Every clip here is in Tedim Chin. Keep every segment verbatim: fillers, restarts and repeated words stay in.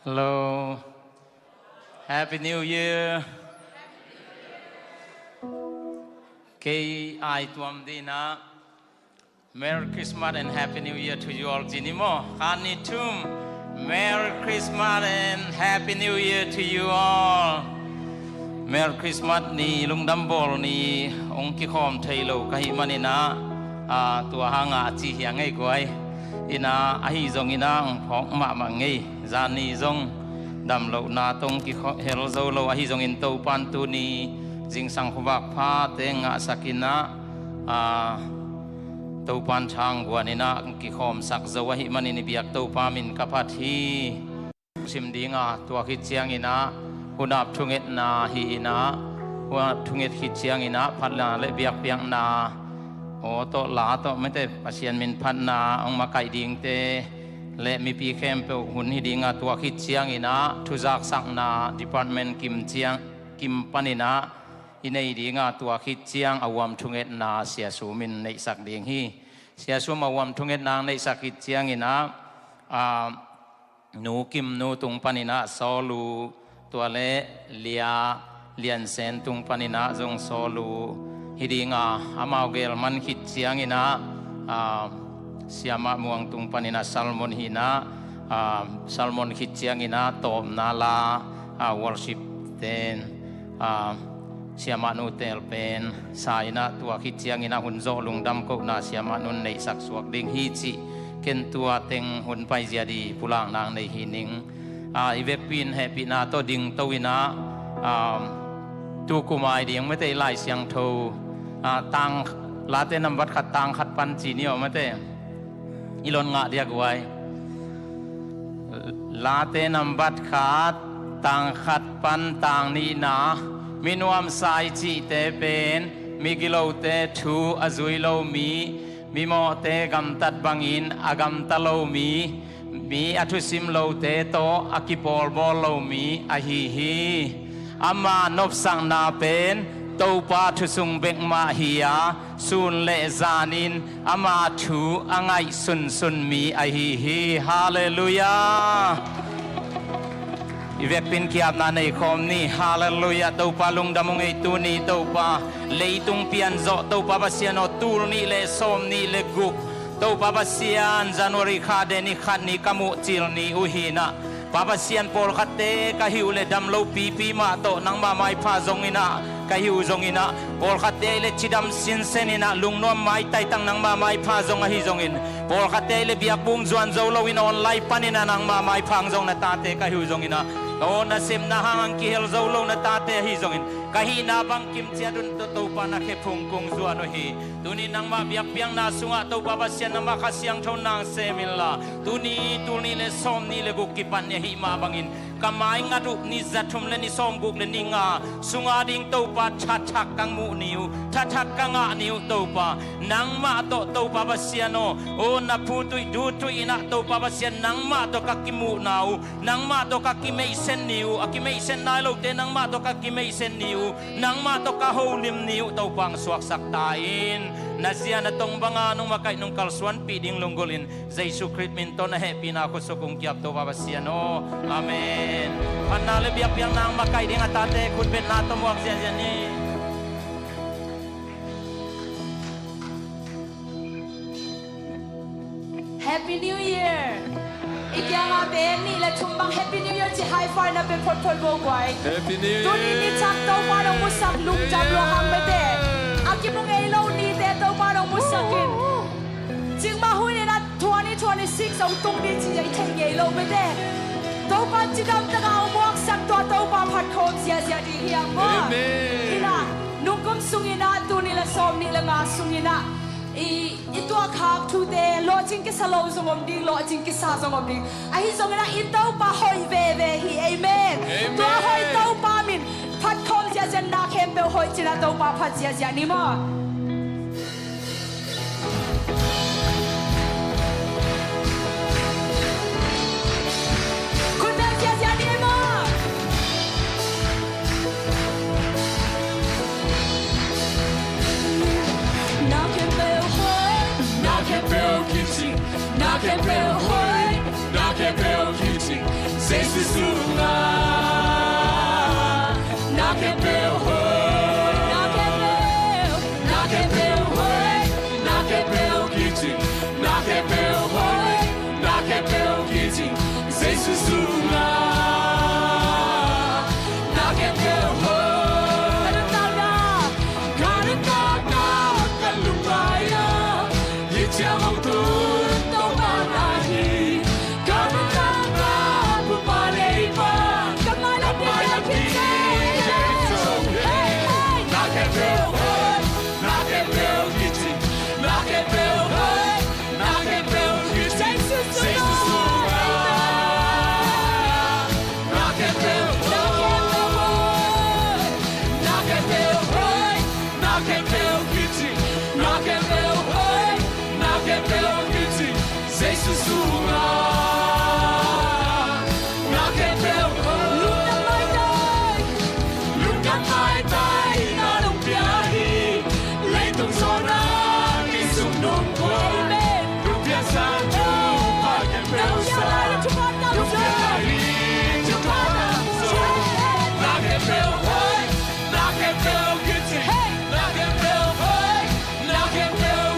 Hello. Happy New Year. Kei ai tuam dinah Merry Christmas and Happy New Year to you all, ci ni maw? Khat, nih, thum. Merry Christmas and Happy New Year to you all. Merry Christmas ni, lungdam bawl ni, hong kikhawm thei lo ka hih maninah, ah, tua hangah a ci hi a ngei guai. Inah ahi zonginah hong phawk mahmah ngei. Zan ni zong damlohna tawh hong kihel zo lo ahi zongin Topan tuni zingsang khuavak phate ngahsak inah, ah, Topan tha hong guan inah kikhawmsak zo ahih manin i biak Topa min ka phat hi. Sim dinga tua khit cianginah hunap thungetna hi inah, hunap thunget khit cianginah phatna le biakpiakna aw tawh la tawh mete Pasian min phatna hong makaih dingte le mipi khempeuh hun hi dinga tua khit cianginah thuzaksakna department kim ciang kim paninah i nei dinga tua khit ciang a huam thungetna Sia Sum in neihsak ding hi. Sia Sum a huam thungetna neihsak khit cianginah, ah, Nu Kim nu tung paninah Sawl uh, tua le Lia Lian Sen tung paninah zong Sawl uh hi dinga amau gel man khit cianginah, ah, Siamah Muang tung paninah Salmon hinah, ah, Salmon khit cianginah tawpna la, ah, worship ten, ah, Siamah nu tel pen sa inah tua khit cianginah hun zawh lungdam kohna Siamah nun neihsak suak ding hi cih ken tua teng hun paizia di pulakna nei hi ning. Ah, i vekpi in hehpihna tawh dingto inah, ah, tu kum ai ding mete i Lai Siangtho, ah, tang Late nambat khat tang khat pan ci ni aw mete. I lon ngah dia guai. Late nambat khat tang khat pan tang nihna, mi nuamsa i cihte pen migilote thu a zui lo mi, mimawhte gamtat bangin a gamta lo mi, mi a thusim lote tawh a kipawlbawl lo mi ahi hi. Ama nopsakna pen Topa thu sung bek mah hi a, sun le zanin ama thu a ngaih sunsun mi ahi hi. Halleluiah. I vekpi in kiapna nei khawm ni. Halleluiah. Topa lungdam ung ei tuni Topa. Leitung pianzawh Topa Pasian aw, tul nih le sawm nih le guk Topa Pasian, January kha de ni khat ni ka muh cil ni uh hinah, Pa Pasian, pawlkhatte ka hih uh le damlo pipi mah tawh nangma maipha zong inah ka hih uh zong inah, pawlkhatte ahi le cidam sinsen inah lungnuam maitai tang nangma maipha zong ahi zongin, pawlkhatte ahi le biakbung zuan zo lo in online paninah nangma maipha zong na tate ka hih uh zong inah, ka aw nasepna hang hong kihel zo lo na tate ahi zongin, ka hihna bangkim ciat un tawh Topa na khe phung kung zuan uh hi. Tuni nangmah biakpiakna sungah Topa Pasian nangmah Kha Siangtho nang sem inla, tuni tul nih le sawm nih le guk kipan ni ahih mah bangin ka mai ngat uh ni za thum le ni sawm guk le ni nga sunga ding Topa thathak ka muh ni uh, thathak ka ngah ni uh Topa. Nangmah tawh Topa Pasian aw, aw na phu tuih du tuih inah Topa Pasian nangmah tawh ka kimuhna uh, nangmah tawh ka kimeihsen ni uh, a kimeihsen nai lote nangmah tawh ka kimeihsen ni uh, nangmah tawh ka holim ni uh Topa hong suaksak ta in. Na zia na tong banga nong makaih nong kalsuanpih ding lunggulhin Jesu Khrist min tawh na hehpihna khutsuk hong kiap Topa Pasian aw. Amen. Phatna le biakpiakna hong makaih ding a tate khutbetna tawh muak ziahziah ni. Happy New Year. I kiangah pen nih le thum bang Happy New Year ci high five na pe photphot bo guai. Happy New Year. Tuni ni thak Topa nong musak lungdam lua hang mete. A kimu ngei lo nite Topa nong musak in. Cikmah hun inah twenty twenty-six hong tung ding ci i thei ngei lo mete. Topa cidam taka hong muaksak tua Topa phat khawm ziahziah ding hiam maw? Amen. Inah nungkum sunginah tul nih le sawm nih le nga sunginah i, i tuahkhak thute lawhcing kisa lo zong om ding, lawhcing kisa zong om ding. Ahi zonginah i Topa hoih veve hi. Amen. Amen. Tua hoih Topa min phat khawm ziahziah na khempeuh hoih cinah Topa phat ziahziah ni maw? Khut beng ziahziah ni maw? Na khempeuh hoih, na khempeuh kicing, na khempeuh hoih, na khempeuh kicing. Jesu Sungah na khempeuh hoih. Ka nuntakna, ka nuntakna, ka lungngaiah i ciang hong tun Topa na hi. Ka nuntakna, Pupa Leipa, ka mailam diakdiak hi. Hey, hey. Na khempeuh hoih, na khempeuh kici, na khempeuh hoih, na khempeuh kici. Jesu sungah, na khempeuh hoih, na khempeuh hoih, na khempeuh kici, na khempeuh hoih, na khempeuh kici. Jesu sungah na khempeuh hoih. Lungdam maitai, lungdam maitai, na nong pia hi. Leitung zawhna kei sung nong khol. Amen. Nong piangsak thupha khempeuh sa, nong pia hi thupha khempeuh sa. Na khempeuh hoih, na khempeuh kici, na khempeuh hoih, na khempeuh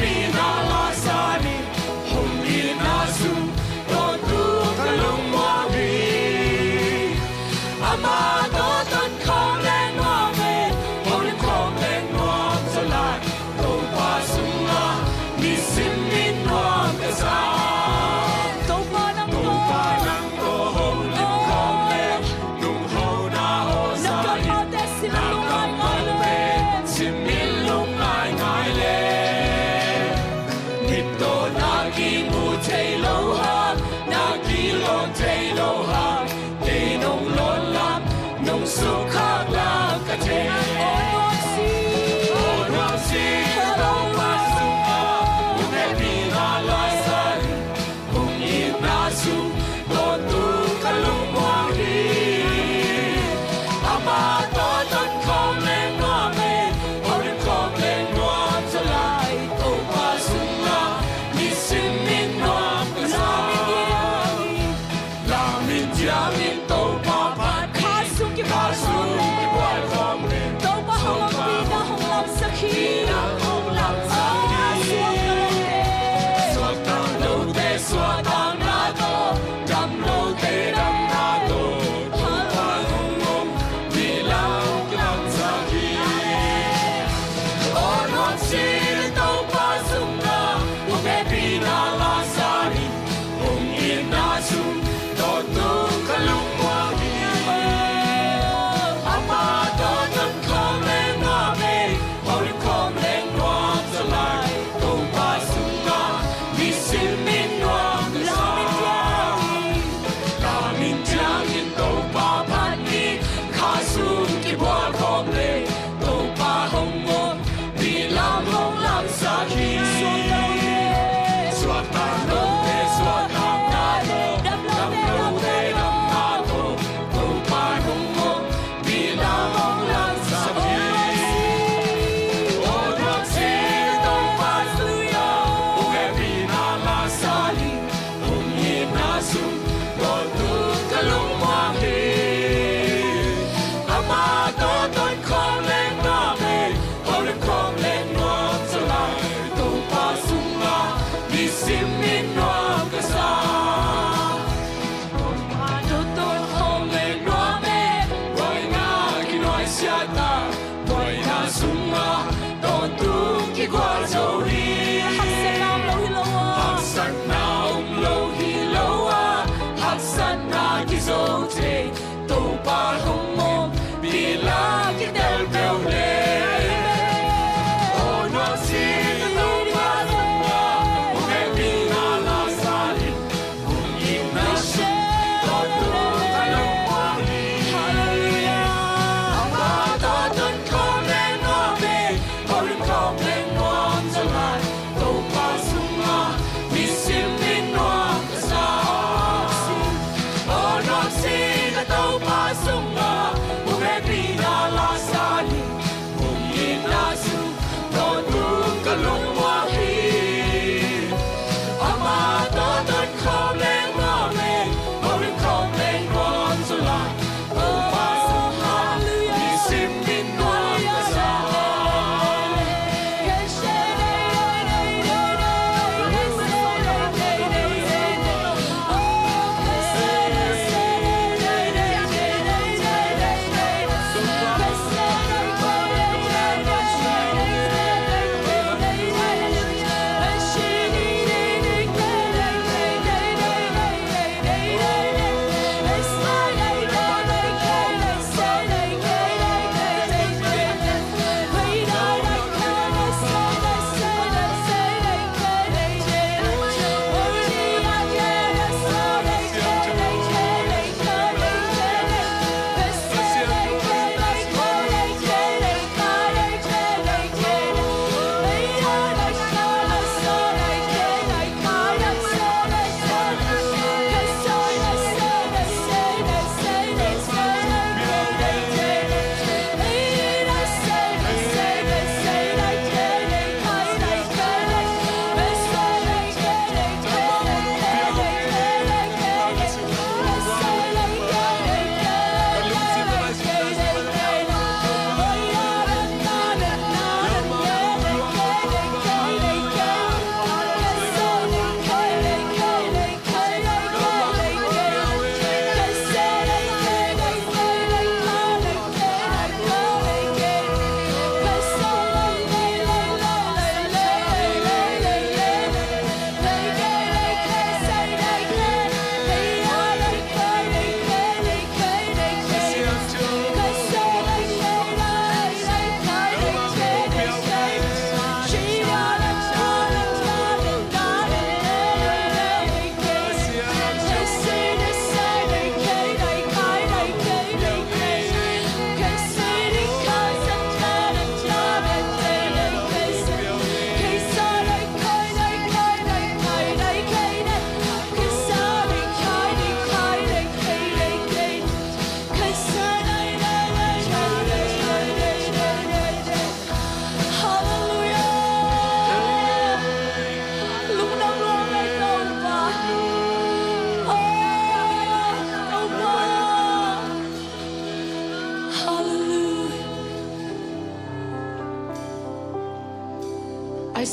Ina la sa ni, hong ina su, to tu ka lungmuang hi. Ama to ton khawng leng nuam e, hong khawng leng nuam sa lai. Topa sungah nisim in nuam ka sa. Topa nang Topa nang to hong lim khawng leng, nung hong na aw sa in, na kammalte sim in lungngai ngai le.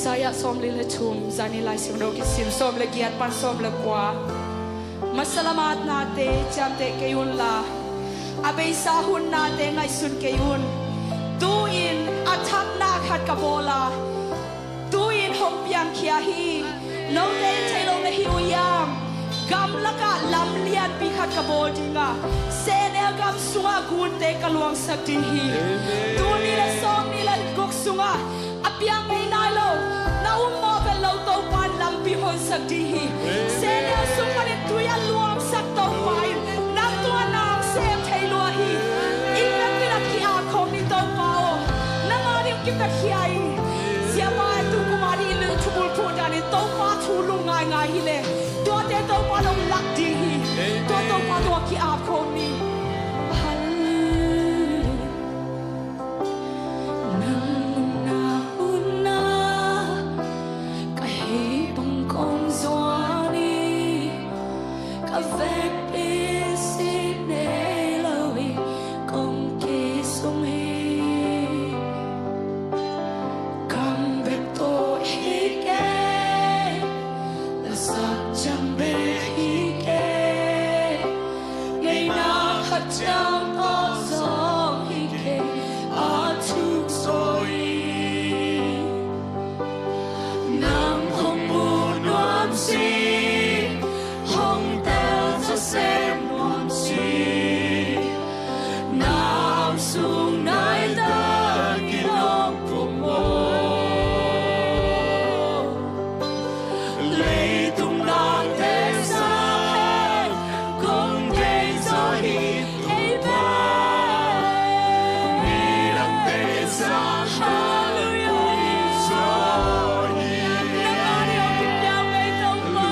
Isaiah sawmli le thum, zani Lai Siangtho kisim sawm le giat pan sawm le kua. Masa lam a nate ciamteh kei unla, a beisa hun nate ngaihsun kei un. Tu-in a thakna khat ka bawl a, tu-in hong piangkhia hi. Note in thei lo na hi uh hiam? Gamlakah lam lianpi khat ka bawl ding a, sehnel gam sungah gunte ka luangsak ding hi. Amen. Tul nih le sawmnih le guk sungah a piang ngei nai lo, na um mawh vet lo Topa in lampi honsak ding hi. Amen. Sehnel sung panin tui a luangsak Topa in nang tua nang sem thei lua hi. Amen. I pek in a ki-ap khawm ni Topa aw. Nang a ding kipiakhia hi. Siapa e, tu kum a ding i lungthim bulphuh dan in Topa thu lungngai ngai hi leh, tuate Topa in hong lak ding hi. Amen. Tua Topa tungah ki-ap khawm ni. Hallelujah. Nang nunna hun ah ka hih bang kong zuan hi, ka vekpi sih nei lo hi, kong kisung hi. Kam bek tawh hi kei, lasak ciang bek hi kei, ngeina khat ciang tawh zong hi kei, a thuk zaw hi. Nang hong mu nuam si, hong tel zaw sem nuam si, na aw sung nai takin hong kum aw. Leitung nate sang kong deih zaw hi, ei Pa. Midangte sang kong deih zaw hi. Nang a ding hong kipiang ei Topa.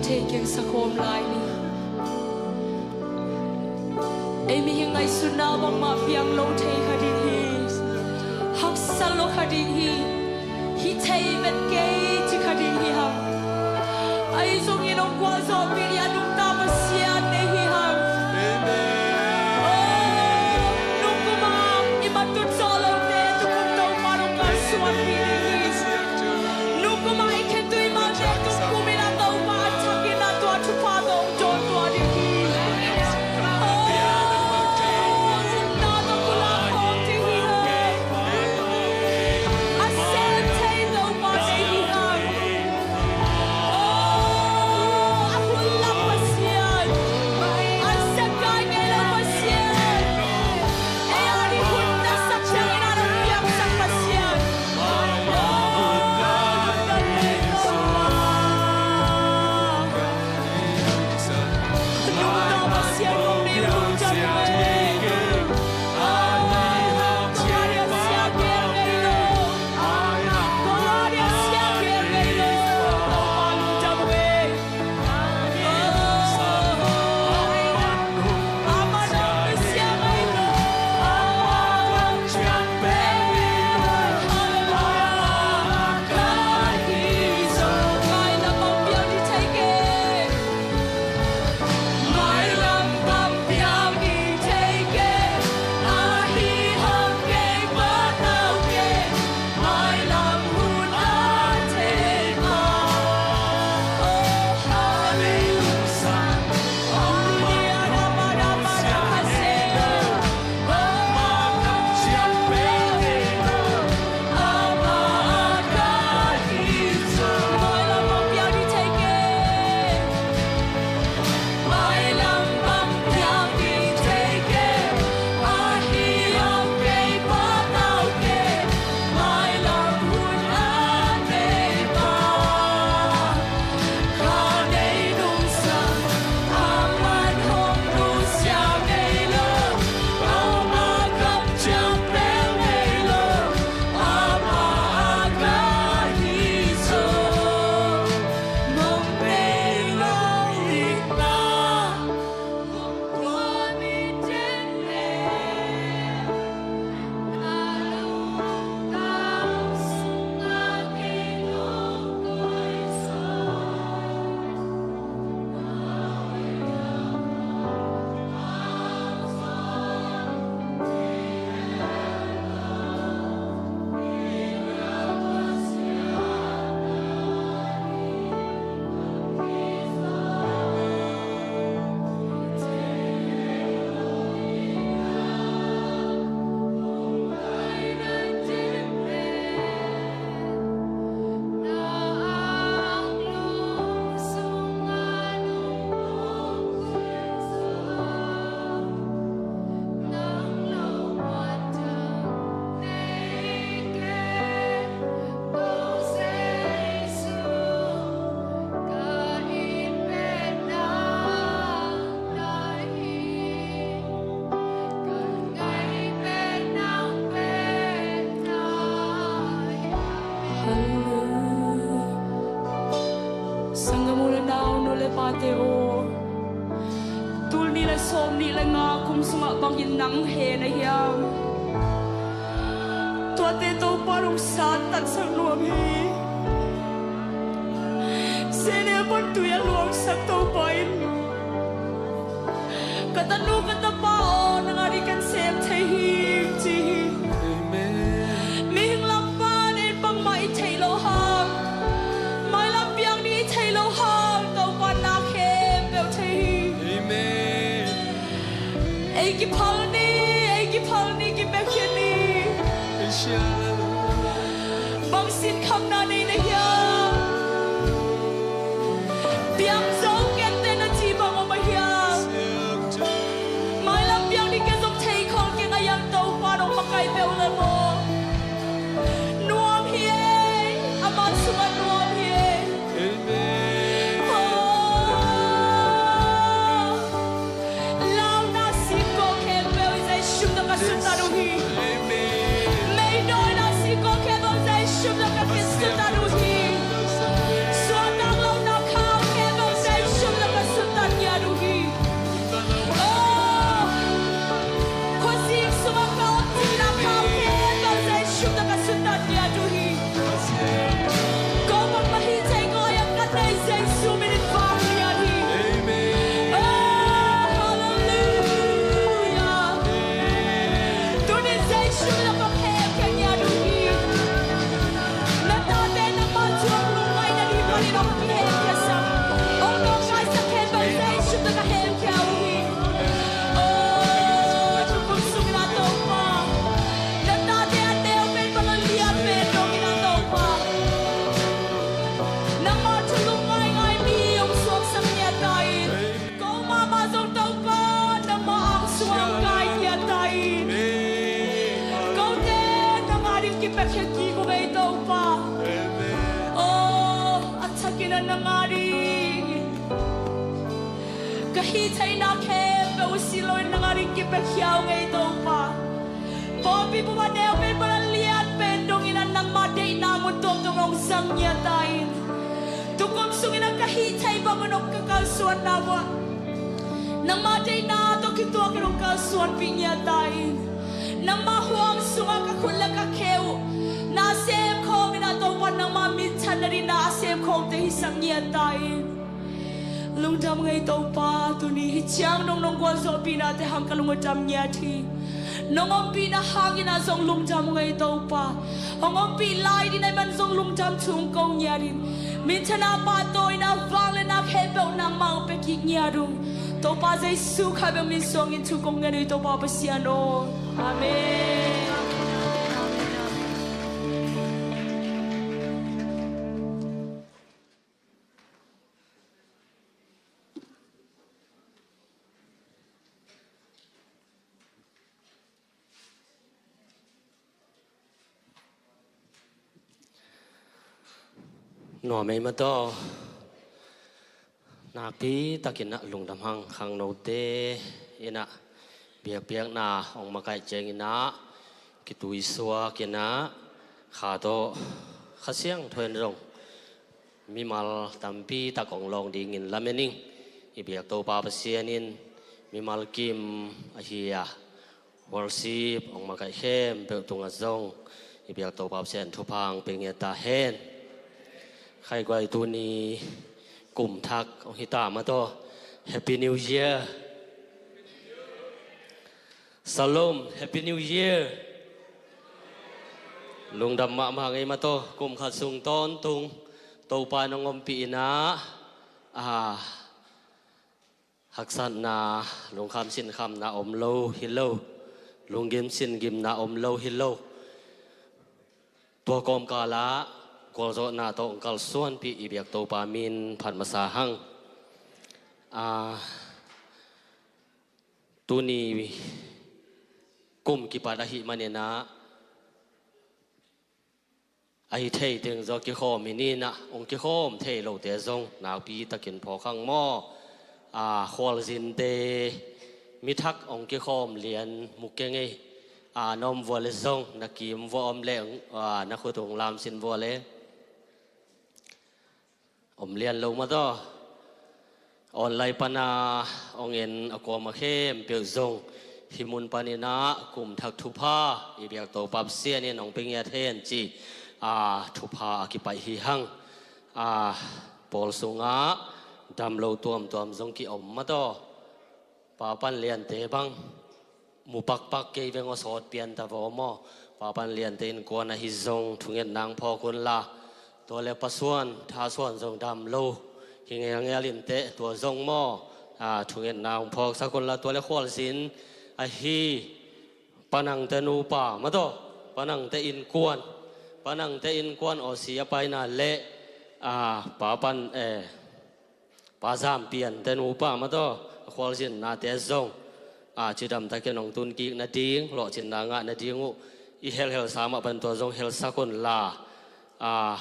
Thei keng sakhawm lai ni. Ei mihing ngaihsutna bangmah piang lo thei kha ding hi. Haksa lo kha ding hi. Hi thei vet kei ci kha ding hi hang. Ahi zongin hong gualzawhpih ding a nungta Pasian nei hi hang. Oh, nungkum a i matut zawh lote tukum Topa nong kalsuanpih ding hi. Nungkum a i khetui malte tukum in a Topa a thakin a tua thupha tawh hong dawn tuah ding hi. Oh, na tawh pulak khawm ding hi hang. A sem thei Topa nei hi hang. Oh, a hun lam Pasian, a sem kai ngei lo Pasian, ei a ding hun na sak ciangin a dong piaksak Pasian. Oh, nungta Pasian hong nei lo ciangin. Sanggam u le nau, nu le pate aw, tul nih le sawm nih le nga kum sungah bangin nang hen a hiam? Tuate Topa nong sattansak nuam hi. Sehnel pan tui a luangsak Topa in, ka tanu ka tapa aw, nang a ding ken sem thei hi, ci hi. Amen. Mihing lam pan ei bangmah i theih loh hang, mailam piang ding i theih loh hang, Topa na khempeuh thei hi. Amen. Ei kiphal ni, ei kiphal ni, kipia khia ni. Bang sinkhamna nei na hiam? Piang zo kei te na ci bang om a hiam? Mailam piang ding ken zong thei khol keng a hiam, Topa nong makai peuh le maw? Nuam hi ei, a man sungah nuam hi ei. Amen. Oh. Launa singkawk khempeuh i Jesu min tawh ka sutat uh hi. Amen. Meidawina singkawk khempeuh i Jesu min tawh ka sutat uh Khia kik uh ngei Topa. Aw, a thakin a na ngah ding ka hih theihna khempeuh uh si loin na ngah ding kipiakhia uh ngei Topa. Pawlpi bup a neu pen, bup a lian pen dongin a nangmah deihna mun tuamtuam hong zang ngiat ta in. Tukum sungin a ka hih theih bangin hong ka kalsuanna bup ah nangmah deihna tawh kituakin hong kalsuanpih ngiat ta in. Nangmah huang sungah ka khut le ka khe uh na sem khawmin ah Topa nangmah minthanna ding na a sem khawmte hisak ngiat ta in. Lungdam ngei Topa, tuni hih ciang dong nong gualzawhpihnate hang ka lung uh dam ngiat hi. Nong ompihna hangin ah zong lungdam ngei Topa. Hong ompih lai ding ahih man zong lungdam thu hong ko ngiat in. Minthanna pahtawina vangliatna khempeuh nangmah hong pia kik ngiat uh. Topa Jesu kha bek min suangin thu kong ngen uh hi Topa Pasian aw. Amen. Nuam ei mataw. Nakpi takin ah lungdam hang. Khangnote in ah biakpiakna hong makaih ciangin ah kituisuak in ah kha tawh Kha Siangtho in zong mimal tampi tak hong lawng dingin lamen ing. I biak Topa Pasian in mimal kim ahi a worship hong makaih khempeuh tungah zong i biak Topa Pasian thupha hong pia ngiat ta hen. Khaiguai, tuni kum thak hong hi ta mataw. Happy New Year. Shalom, Happy New Year. Lungdam mahmah ngei mataw. Kum khat sung tawntung Topa in hong ompih in ah, ah, haksatna, lungkham sinkhamna om lo hi lo, lunggim singimna om lo hi lo. Tua kawmkal ah gualzawhna tawh hong kalsuanpih i biak Topa min phat masa hang. Ah, tuni kum kipat ahih manin ah a hi thei teng zaw kikhawm hi ni in ah, hong kikhawm thei lote zong nakpi takin phawk hang maw. A, khualzinte, mi thak hong kikhawm lian mu keng ei. A, na om vua le zong, na kim vua om le, a, na khut hong lamsin vua le. Om lian lo mataw. Online pana hong en a kuama khempeuh zong hih mun panin ah kum thak thupha i biak Topa Pasian in hong pia ngiat hen ci, a, thupha a kipaih hi hang. A, pawl sungah dam lo tuamtuam zong ki-om mataw. Pa pan liante bang mu pakpak kei veng aw, sawt pian ta vaw maw. Pa pan liante innkuan ahi zong thungetna hong phawk unla, tua le pa suan, tha suan zong dam lo hi ngelngel inteh, tua zong maw, a, thungetna hong phawksak unla, tua le khualzin ahi Pa Nangte nupa mataw, Pa Nangte innkuan, Pa Nangte innkuan Aussie a paina le, a, Pa pan, eh, Pa Zam Piante nupa mataw, a khualzinnate zong, a, cidamtakin hong tunkik nading, lawhcinna ngah nading uh i helhel sa mah pan tua zong helsak unla, a,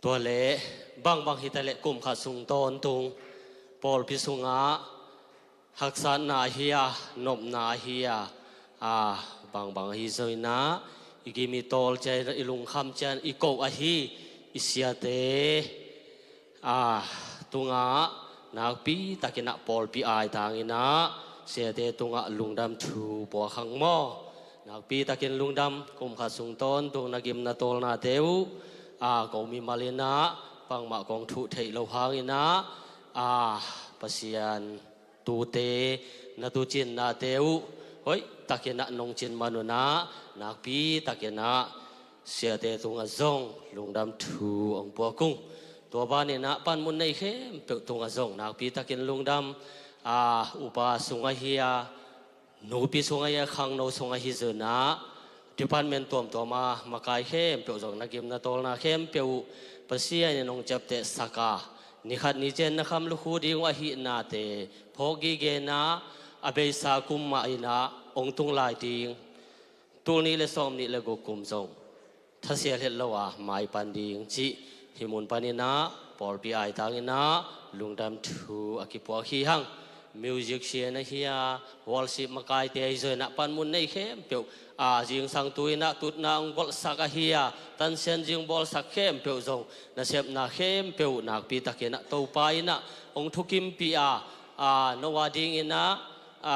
tua le bangbang hi ta le kum khat sung tawntung pawlpi sungah haksatna ahi a, nopna ahi a, a, bangbang ahi zongin ah i gim i tawl ciang, i lungkham ciang i koh ahi i siate, a, tungah nakpi takin ah pawlpi aitangin ah siate tungah lungdam thu puak hang maw. Nakpi takin lungdam, kum khat sung tawntung na gim na tawlnate uh, a, ko mimal in ah bangmah kong thuh theih loh hangin ah, a, Pasian tute, na tucinnate uh hoih takin ah nong cin man un ah, nakpi takin ah siate tungah zong lungdam thu hong puak ung. Tua banin ah panmun nei khempeuh tungah zong nakpi takin lungdam, a, upa sung ahi a, nupi sung ahi a, khangno sung ahi zongin ah, department tuamtuam a makai khempeuh zong na gim na tawlna khempeuh uh Pasian in hong ciaptehsak a, ni khat ni ciang na kham lukhu ding uh ahihnate phawk gige in ah, a beisa kum mah in ah hong tung lai ding Tul nih le sawm nih le guk kum zong thasia het lo a mai pan ding cih hih mun panin ah pawlpi aitangin ah lungdam thu a kipuak hi hang. Musician ahi a, worship makaite ahi zongin ah panmun nei khempeuh a, zingsang tu-in ah tutna hong bawlsak ahi a, tansian zing bawlsak khempeuh zong nasepna khempeuh nakpi takin ah Topa in ah hong thukimpih a, a, no a dingin ah, a,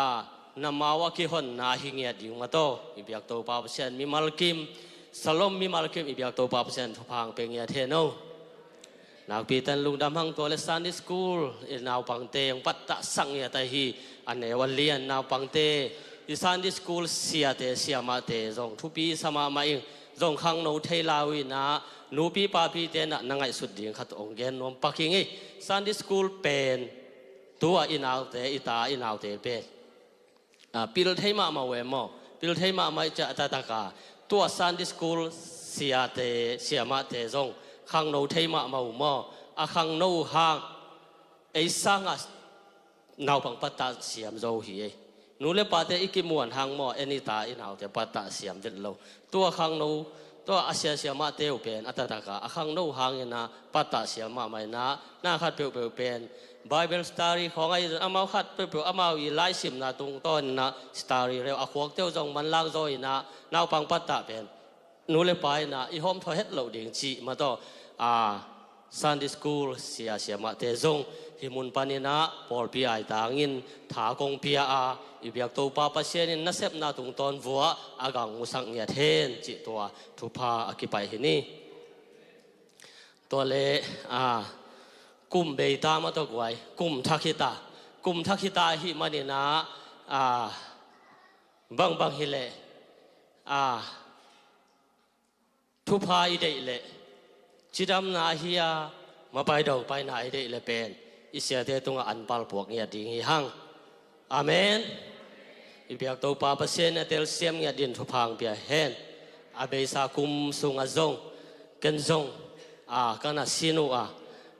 na mau a kihonna hi ngiat ding maw taw. I biak Topa Pasian mimal kim, Shalom mimal kim, i biak Topa Pasian thupha hong pia ngiat hen aw. Nakpi takin lungdam hang. Tua le Sunday school i naupangte hong pattahsak ngiat ahi a neu a lian naupangte, i Sunday school siate siamahte zong thupi sa mahmah ing. Zong khangno thei lai uh in ah nupi papite in ah na ngaihsut ding khat hong gen nuam pak ing ei. Sunday school pen tua i naute, i ta i naute pen, a, pil thei mahmah uh e maw? Pil thei mahmah i ciah a taktak a, tua Sunday school siate siamahte zong khangno thei mahmah uh maw? A khangno uh hang ei sangah naupang pattah siam zo hi ei. Nu le pate i kimuan hang maw, en i ta i naute pattah siam vet lo. Tua khangno, tua a sia siamahte uh pen a taktak a, a khangno uh hangin ah pattah siam mahmah in ah, na khat peuhpeuh pen Bible study khawng ahi zong amau khat peuhpeuh amau i laisimna tungtawn in ah study reuh a khuakte uh zong manlang zaw in ah naupang pattah pen nu le pa in ah i hawmthaw het loh ding cih maw taw. A, Sunday school sia siamahte zong hih mun panin ah pawlpi aitangin tha kong pia a, i biak Topa Pasian in nasepna tungtawn vuah a gang musak ngiat hen cih tua thupha a kipaih hi ni. Tua le, a, kum bei ta maw taw guai, kum thak hi ta. Kum thak hi ta ahih manin ah, a, bangbang hi leh, a, thupha i deih leh, cidamna ahi a, mapai daupaina i deih leh pen i siate tungah anpal puak ngiat ding hi hang. Amen. I biak Topa Pasian in a telsiam ngiat dingin thupha hong pia hen. A beisa kum sungah zong, ken zong, a, ka na sin uh a,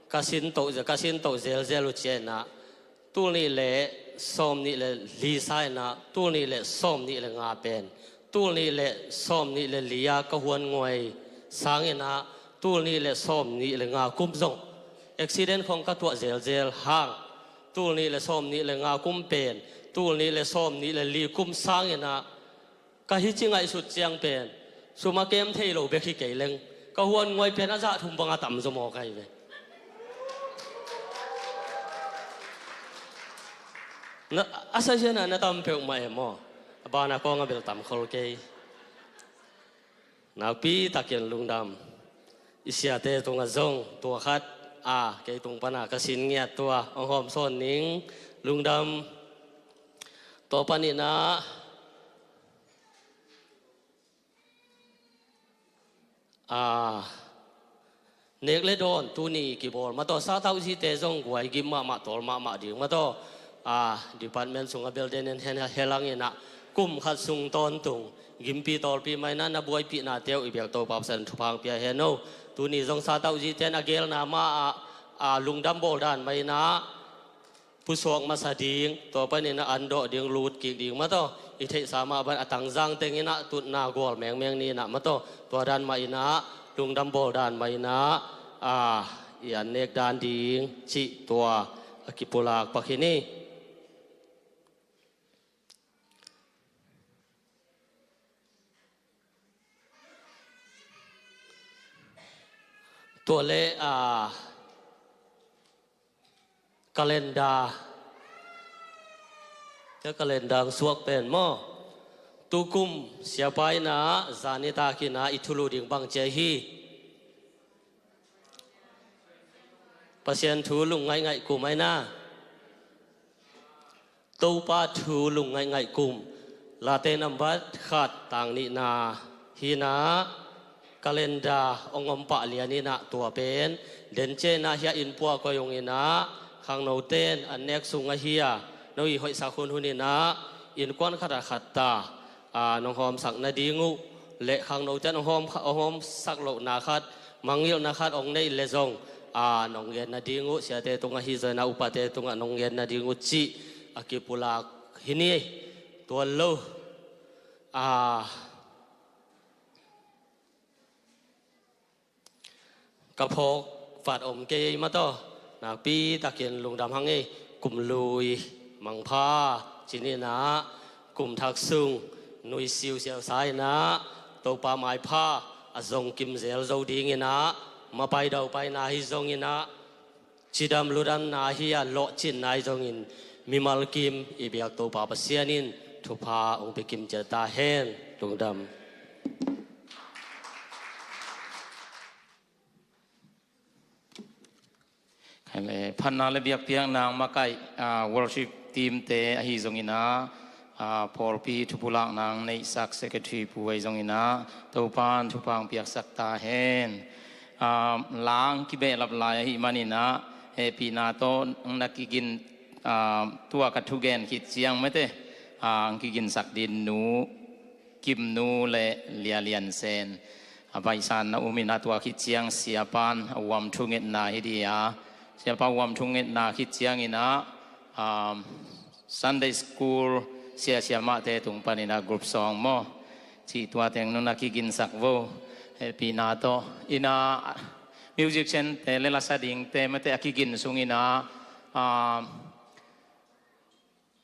ka sin toh, ka sin toh zelzel uh ciangin ah, tul nih le sawm nih le li sangin ah tul nih le sawm nih le nga pen, tul nih le sawm nih le li a ka huan nguai sangin ah tul nih le sawm nih le nga kum zong accident khawng ka tuah zelzel hang, tul nih le sawm nih le nga kum pen tul nih le sawm nih le li kum sangin ah ka hih ci ngaihsut ciang pen sum a kem thei lo bek hi kei leng, ka huan nguai pen a zah thum bang a tam zaw maw ka hi ve. Na, a sazian ah na tam peuhmah e maw? A ban a kawng a bel tam khol kei. Nakpi takin lungdam. I siate tungah zong tua khat, a, kei tung pan a ka sin ngiat tua hong hawm sawn ning. Lungdam. Tua panin ah, a, nek le dawn tuni kibawl maw taw, satau zite zong guai gim mahmah, tawl mahmah ding maw taw. A, department sungah bel den en hen, hih langin ah kum khat sung tawntung gimpi tawlpi mah in ah na buaipihnate uh i biak Topa Pasian thupha hong pia hen aw. Tuni zong satau zite in a gelna mah ah, a, lungdam bawl dan mah in ah pusuak masa ding, tua panin ah an dawh ding, lut kik ding maw taw. I theihsa mah bang a tangzang tengin ah tutna gual mengmeng ni in ah maw taw. Tua dan mah in ah, lungdam bawl dan mah in ah, a, i an nek dan ding cih tua a kipulak pak hi ni. Tua le, a, calendar, ka calendar suak pen maw, tukum siapa in ah zan nitak in ah i thulu ding bang ci a hi? Pasian thu lungngaih ngaih kum a hi na. Topa thu lungngaih ngaih kum. Late nambat khat tang nihna hi na. Calendar hong om pah lian in ah tua pen den ciang in ah hih a innpua koi ung in ah, khangnote in an nek sung ahi a, no i hoihsak hunhun in ah innkuan khat ah khat ta, a, nong hawmsak nading uh le khangnote in hong hawm, hong hawmsak lohna khat, mangngilhna khat hong neih leh zong, a, nong gen nading uh, siate tungah hi zong in ah upate tungah nong gen nading uh cih a kipulak hi ni. Tua lo, a, Ka phawk vat om kei ei mataw. Nakpi takin lungdam hang ei. Kum lui mangpha ci-in ah, kum thak sung nuisiu siausa in ah, Topa maipha a zong kimzel zo dingin ah, mapai daupaina hi zongin ah, cidam ludamna hi a lawhcinna hi zongin, mimal kim i biak Topa Pasian in thupha hong pia kim ciat ta hen. Lungdam. Khaile, phatna le biakpiakna makaih, ah, worship team te ahi zongin ah, ah, pawlpi thupulakna neihsak secretary pu ahi zongin ah, Topan thupha hong piaksak ta hen. Ah, la kibehlap lai ahih manin ah, hehpihna tawh na kigin, ah, tua ka thugen khit ciang mate, ah, kiginsak ding nu Kimnu le Lia Lian Sen a baihsan na um in ah, tua khit ciang Siapan a uam thungetna hi ding a, Siapa uam thungetna khit ciangin ah, um, Sunday school sia siamahte tung panin ah group song maw, cih tua teng nung a kiginsak vo, hehpihna tawh in ah, musician te le lasa dingte mate a kigin sungin ah, um,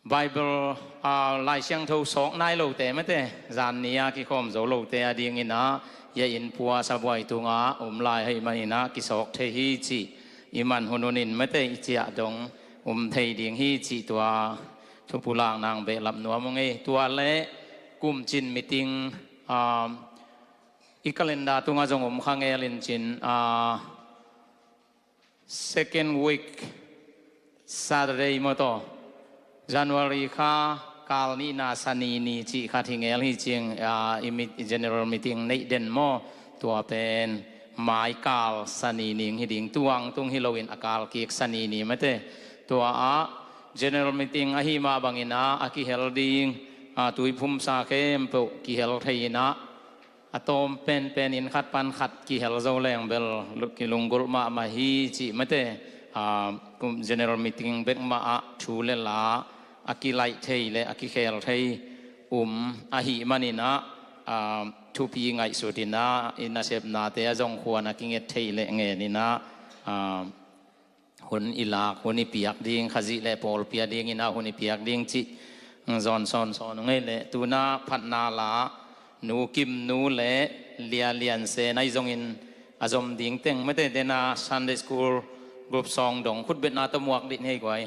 Bible, ah, Lai Siangtho sawk nai lote mate, zan ni a kikhawm zo lote a dingin ah, ya inn pua sabuai tungah om lai ahih manin ah kisawk thei hi cih i man hun hunin mate, i ciah dong um thei ding hi cih tua thupulakna behlap nuam ung ei. Tua le kumcin meeting, ah, i calendar tungah zong om kha ngel in cin, ah, second week Saturday maw taw, January kha kal nihna Sani ni cih khat hi ngel hi cing, ah, i mit-, i general meeting neih den maw, tua pen maikal Sani ni hi ding, tuang tung hi loin a kal kik Sani ni mate. Tua ah general meeting ahi mah bangin ah a kihel ding, ah, tuiphumsa khempeuh kihel thei in ah, a tawm penpen in khat pan khat kihel zo leng bel lu-, kilunggulh mahmah hi cih mate, ah, kum general meeting bek mah ah thu le la a kilaih thei le a kikhel thei um ahih manin ah, ah, thupi ngaihsut in ah, i nasepnate a zong khuan a kinget thei le ngen in ah, ah, hun i lak, hun i piak ding, Khazih le pawlpi a dingin ah hun i piak ding cih zawn sawnsawn ung ei leh, tu-in ah phatna la Nu Kimnu le Lia Lian Sen ahi zongin a zom ding teng mate, den a Sunday school group song dong khutbetna tawh muak dih ni ei guai.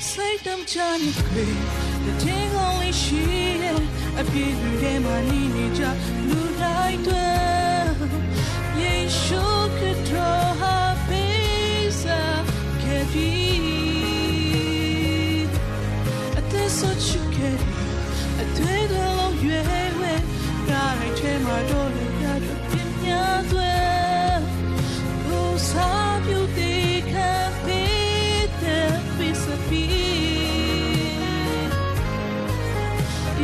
Satan can kwe, the thing only she, a big day money ni ja, lu dai twe. Yesu kutro ha pesa kebi. A te so chukeri, a te de lo yue we, rai te ma do le ya do pinya twe. Ko sa piu te ka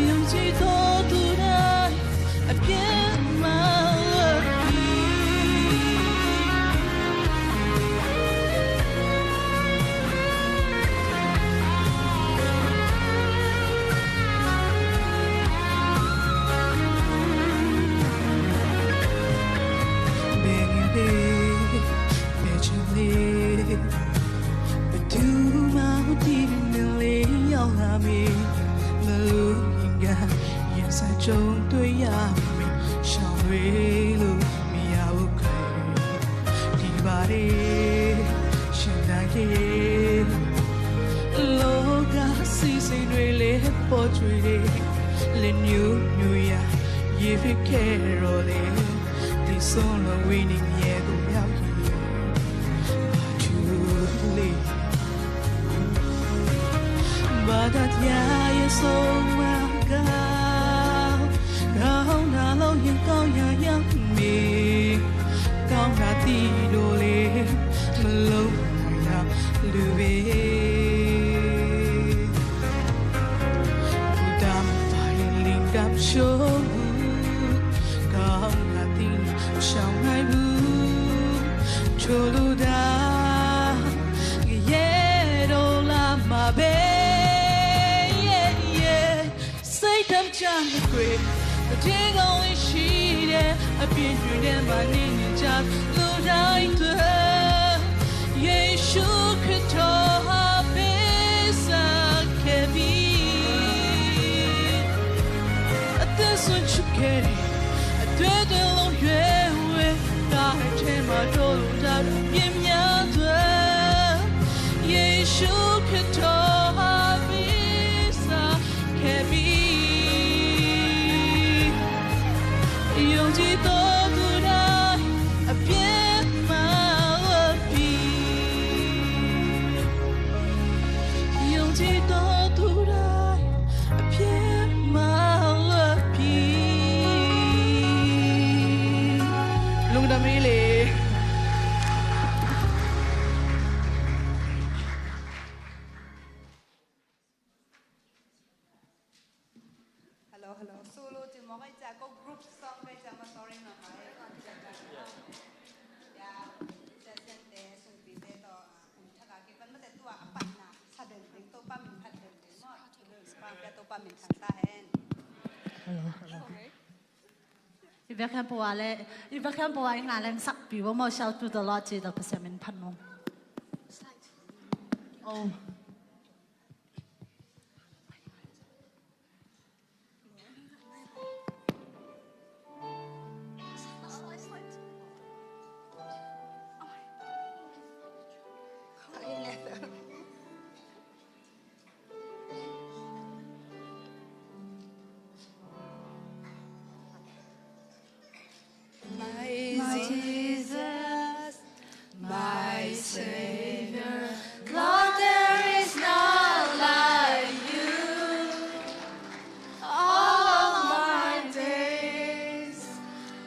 ယုံကြည်သောသူတိုင်း အပြစ်မှလွတ်ပြီ။ ဘယ်ငယ်လေး ဘယ်ချိန်လေး ဘယ်သူမှမသိတဲ့နေ့လေး ရောက်လာမည် မလို့ရင်က ရင်ဆိုင်ကြုံတွေ့ရမည် ရှောင်လွှဲလို့မရဘူး ဒီပါလေ ရှင်သာရဲ့ လောကစီစဉ်တွေလည်း ပေါ်ကျွေးတယ် လက်ညှိုးညွှန်ရာ ရေဖြစ်ခဲ့တော့လေ ဒီဆုံးလောကဝိညာဉ်ရဲ့ကိုရောက်ရင် ဘာထူးလဲ ဘာသာတရားရဲ့ဆုံးမက ကောင်းတာလုပ်ရင်ကောင်းရာရောက်မည် ကောင်းတာသိလို့လေ မလုပ်နိုင်တာလူပဲ ဘုရားမပါရင်လင်ကပ်ရှုံးမှု ကောင်းတာသိလို့ရှောင်နိုင်မှု ချိုးလို့ဒါ ကရဲတော့လာမှာပဲ yeah, yeah. စိတ်ဓာတ်ကြမ်းတွေ အကျဉ်းကောင်းလေးရှိတယ် အပြစ်တွေထဲမှာနေနေကြ လူတိုင်းအတွက် ယေရှုခရစ်တော်ဟာပေးဆပ်ခဲ့ပြီ။ အသက်စွန့်ချစ်ခဲ့တယ် အတွက်တလုံးရွေးဝဲ ဒါထဲမှာတို့လူသားတို့ ပြစ်များအတွက် ယေရှုခရစ်တော်ဟာပေးဆပ် ခဲ့ပြီ။ ယုံကြည်သောသူတိုင်း အပြစ်မှလွတ်ပြီ။ ယုံကြည်သောသူတိုင်း အပြစ်မှလွတ်ပြီ။ လူကတမီးလေ။ Hello, hello. Solo ci mawk ai cia, ko group song ai cia, ma sorry no, ma ai. Ya, cia cia te, sung pi te to, ah, kum thak a kipan mate tua a patna sa den ding, Topa min phat den ding maw. Pa pia Topa min thang ta hen. Hello, hello. I biakhiatpho a le, i biakhiatpho a i nga leng sakpi vo maw, shout to the Lord ci, the Pasian min phat mawng. Oh. My Jesus, my Savior, Lord, there is none like you. All of my days,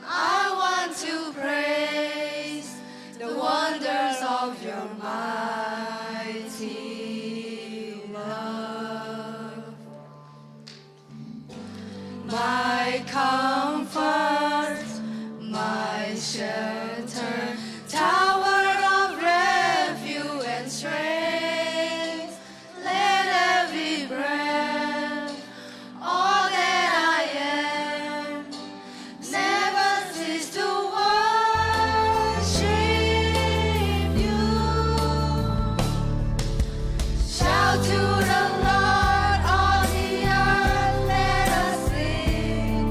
I want to praise the wonders of your mighty love. My comfort, my shelter, tower of refuge and strength, let every breath, all that I am, never cease to worship you. Shout to the Lord, all the earth, let us sing.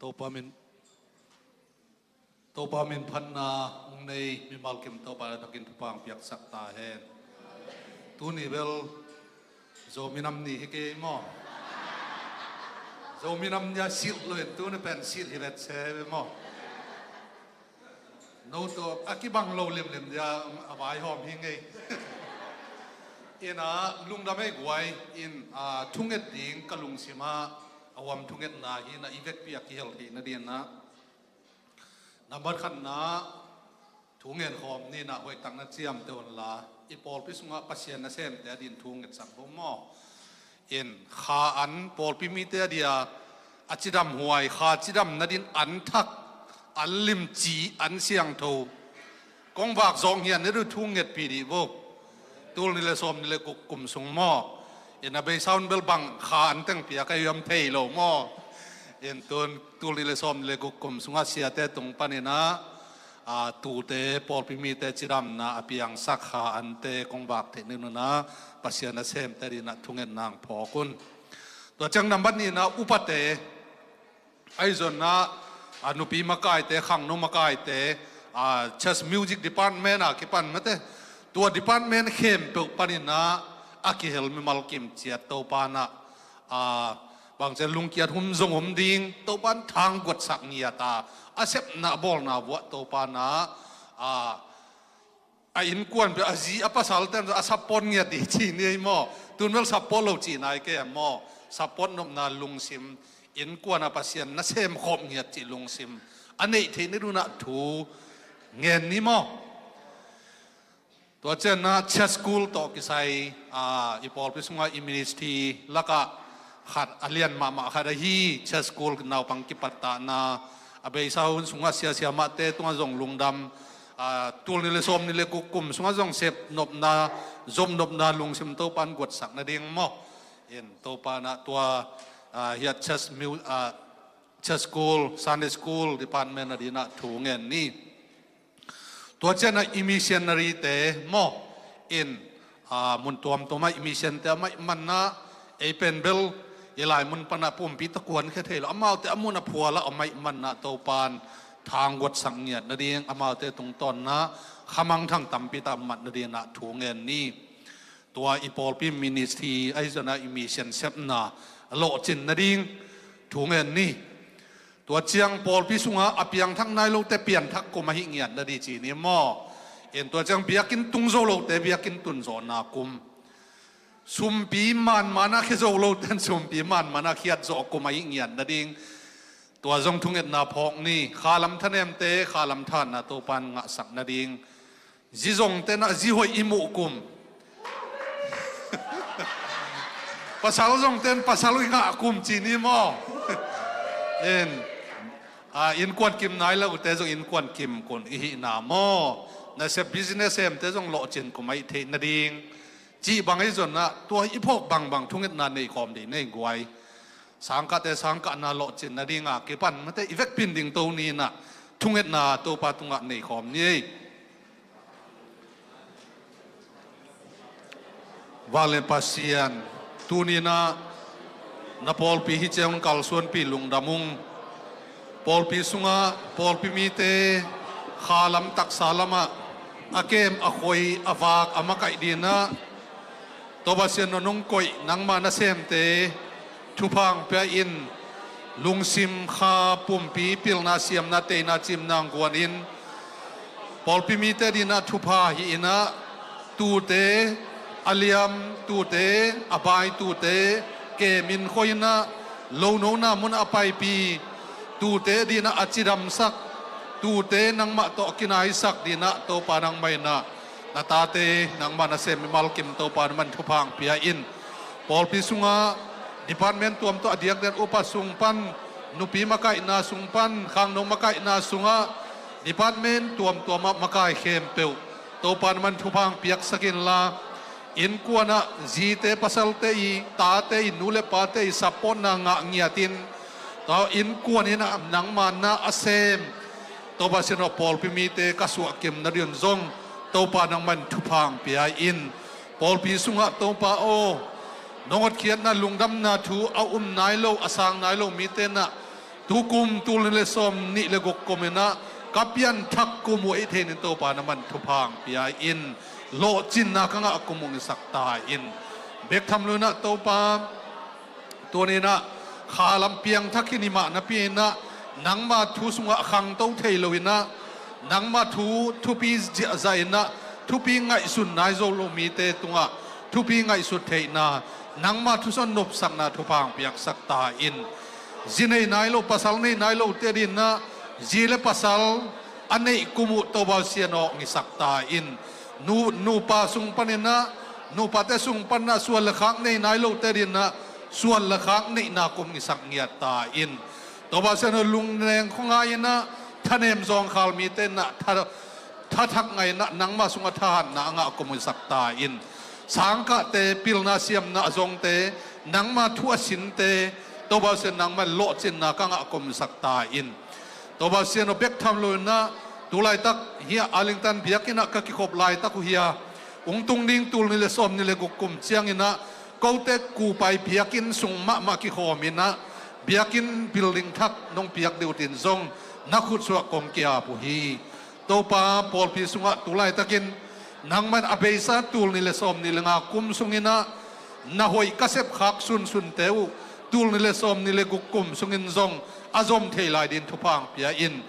Topa min, Topa min phatna hong nei mimal kim Topa na takin thupha hong piaksak ta hen. Tuni bel Zomi Nam Ni hi kei maw? Zomi Nam Ni a silh lo in tuni pen silh hi vet se ve maw? No tawh a kibang lo limlim dia a vaihawm hi ngei. Ina lungdam ei guai in, a, thunget ding ka lungsim ah a huam thungetna hi na i vekpi a kihel theih nading ah. Nambat khatna, thu ngen khawm ni na hoihtak na ciamteh un la, i pawlpi sungah Pasian nasemte a din thu ngetsak bo maw? In kha an pawlpi mite a dia a cidam huai, kha cidam nadin an thak, an limci, an siangtho kong vak zawh ngiat ni du thu ngetpi dih bo. Tul ni le sawm ni le guk kum sung maw? In a beisa un bel bang kha an teng piak a hiam thei lo maw? In tun tul ni le sawm ni le guk kum sungah siate tung panin ah, a, tute pawlpi mite cidamna a piangsak kha ante kong vak theih ni nuna Pasian nasemte dinah thungetna hong phawk un. Tua ciang nambat nihna upate, ahi zonna, a, nupi makaite, khangno makaite, a, church music department a kipan mate, tua department khempeuh panin ah a kihel mimal kim ciat Topa na, a, bangcian lungkiat hum zong om ding, Topa in thang guatsak ngiat a, a sepna a bawlna vuah Topa na, a, a innkuan pia a zi a pasal ten a support ngiat dih ci ni ei maw? Tun bel support lo ci nai ke maw? Support nopna lungsim, innkuan a Pasian nasem khawm ngiat cih lungsim a neih theih ni dunah thu ngen ni maw? Tua cianna church school tawh kisai, a, i pawlpi sungah i ministry lakah khat a lian mahmah khat ahi church school naupang kipattahna a beisa hun sungah siasia mahte tungah zong lungdam, a, tul ni le sawm ni le guk kum sungah zong sep nopna, zom nopna lungsim Topa in guatsak nading maw? In Topa na tua, a, hiat church mu-, a, church school, Sunday school department a dinah thu ngen ni. Tua cianah i missionary te maw? In, a, mun tuamtuamah i mission te a maih manna ei pen bel i lai mun panah pumpi takuan khe thei lo. Amaute a mun a phualah a maih manna Topan thang guatsak ngiat nading amaute tungtawnna khamangthang tampi tak mat nadinah thu ngen ni. Tua i pawlpi ministry ahi zona i mission sepna a lawhcin nading thu ngen ni. Tua ciang pawlpi sungah a piangthak nai lote pianthak kum ahi ngiat nadih ci ni maw? In tua ciang biakinn tung zo lote biakinn tun zawhna kum. Sumpi manmana khia zo loten sumpi manmana khiat zawh kum ahi ngiat nading. Tua zong thungetna phawk ni. Khalam thanemte khalam thanna Topan ngahsak nading. Zi zong tenah zi hoih i muh kum. Pasal zong ten pasal hoih ngah kum ci ni maw? In, a, innkuan kim nai lote zong innkuan kim kun i hihna maw? Nasep business semte zong lawhcin kum ahi theih nading. Cih bang ahi zonna tua i phawk bangbang thungetna nei khawm dih nei guai. Sangkahte sangkahna lawhcin nadinga kipan mate i vekpin ding to ninah thungetna Topa tungah nei khawm ni ei. Vanglian Pasian, tuninah na pawlpi hi ciangun kalsuanpi lungdam ung. Pawlpi sungah pawlpi mite khalam taksa lamah a kem a khoi a vak a makaih dinah Topa Sian nong koih nangmah nasemte thupha hong pia in, lungsim kha pumpi pilna siamna teina cimna hong guan in pawlpi mite dinah thupha hi inah tute a liam, tute a bai, tute kemin khoi inah lonona munah a paipi, tute dinah a cidamsak, tute nangmah tawh a kinaisak dinah Topa nangmah inah na tate nangmah nasem mimal kim Topa nangmah in thupha hong pia in. Pawlpi sungah department tuam tawh a diakdiak upa sung pan, nupi makaihna sung pan, khangno makaihna sungah department tuamtuamah makai khempeuh Topa nangmah in thupha hong piaksak inla, innkuanah zite pasalte i, tate i, nu le pate i supportna ngah ngiatin tua innkuan inah nangmah na a sem Topa Sian aw, pawlpi mite ka suahkimna ding zong Topa nangmah in thupha hong pia in. Pawlpi sungah Topa aw, nong hotkhiatna lungdamna thu a um nai lo, a sang nai lo mite nah Tukum tul nih le sawm nih le guk kum in ah ka pianthak kum uh ei thei nin Topa na man thupha hong pia in, lawhcinna ka ngah kum uh hong hisak ta in. Bek tham lo in ah Topa, tuni in ah kha lam piangthak hi ni mah napi in ah nangma thu sungah khangto thei lo in ah nangma thu thupi ziahziah in ah thupi ngaihsun nai zo lo mite tungah thupi ngaihsut theihna, nangma thu sungah nopsakna thupha hong piaksak ta in. Zi nei nai lo, pasal nei nai lote ading in ah zi le pasal a neih kum uh Topa Pasian aw hong hisak ta in. Nu, nupa sung panin ah, nupate sung panin ah suan le khak nei nai lote ading in ah suan le khak neihna kum hong hisak ngiat ta in. Topa Pasian aw, lungneng khuangai in ah thanem zawngkhal mite in ah tha, thathak ngai in ah nangma sungah thahatna a ngah kum hong hisak ta in. Sangkahte, pilna siamna a zongte, nangma thu a sinte, Topa Pasian nangma in lawhcinna ka ngah kum hong hisak ta in. Topa Pasian aw, bek tham lo in ah tu laitak hi-a Arlington biakinn ah ka kikhop laitak uh hi-a, hong tung ding tul nih le sawm nih le guk kum ciang in ah kote Kupai biakinn sung mahmah kikhawm in ah biakinn building thak nong piak ding uh cih zong na khut sungah kong ki-ap uh hi. Topa, pawlpi sungah tu laitakin nangma in a beisa tul nih le sawm nih le nga kum sung in ah na hoih ka sepkhak sunsunte uh tul nih le sawm nih le guk kum sung in zong a zom thei lai ding thupha hong pia in.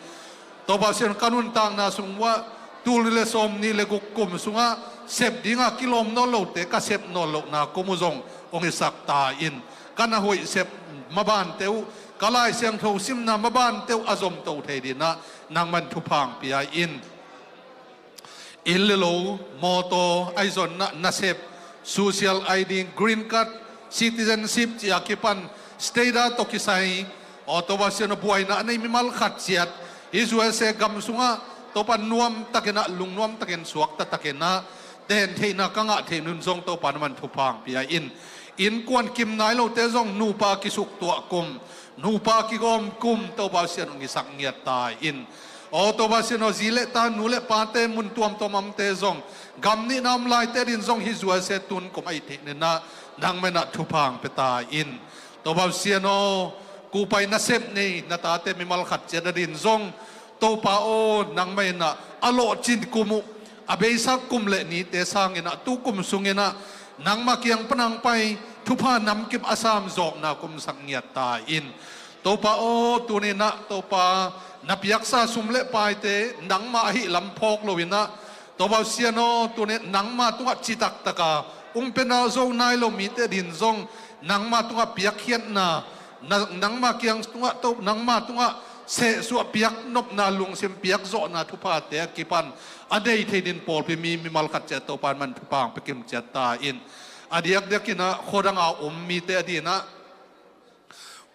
Topa Pasian, ka nuntakna sung uah tul nih le sawm nih le guk kum sungah sep ding a kilawm nawn lote ka sep nawn lohna kum uh zong hong hisak ta in. Ka na hoih sep mabante uh, ka Lai Siangtho simna mabante uh a zomto thei ding in ah nangma in thupha hong pia in. Inn le lo, mawtaw, ahi zongin ah nasep, social I D, green card, citizenship cih a kipan state a tawh kisai, aw Topa Pasian aw, buaina a nei mimal khat ciat hih U S A gam sungah Topa nuamtakin ah, lungnuamtakin, suakta takin ah ten theihna ka ngah theih nung zong Topa na man thupha hong pia in. Innkuan kim nai lote zong nupa kisuktuah kum, nupa kigawm kum Topa Pasian hong hisak ngiat ta in. Aw Topa Pasian aw, zi le ta, nu le pate, mun tuamtuam a omte zong, gam nihna om laite ading zong hih U S A tun kum ahih theih ningin ah nangma in ah thupha hong pia ta in. Topa Pasian aw, Kupai nasep nei na tate mimal khat ciat ading zong Topa aw, nangma in ah a lawhcin kum uh, a beisa kum le nite sangin ah tu kum sungin ah nangma kiang pan hong pai thupha namkim a sam zawkna kum hong hisak ngiat ta in. Topa aw, tuni in ah Topa, na piaksa sum le paite nangma ahih lam phawk lo in ah, Topa Pasian aw, tuni nangma tungah citak taka hong pia zo nai lo mite ading zong nangma tungah piakkhiatna, na, nangma kiang tungah to, nangma tungah sehsuah piaknopna, lungsim piakzawhna thuphate a kipan a nei thei ding pawlpi mi mimal khat ciat Topa na man thupha hong pia kim ciat ta in. A diakdiakin ah khuadang a om mite ading ah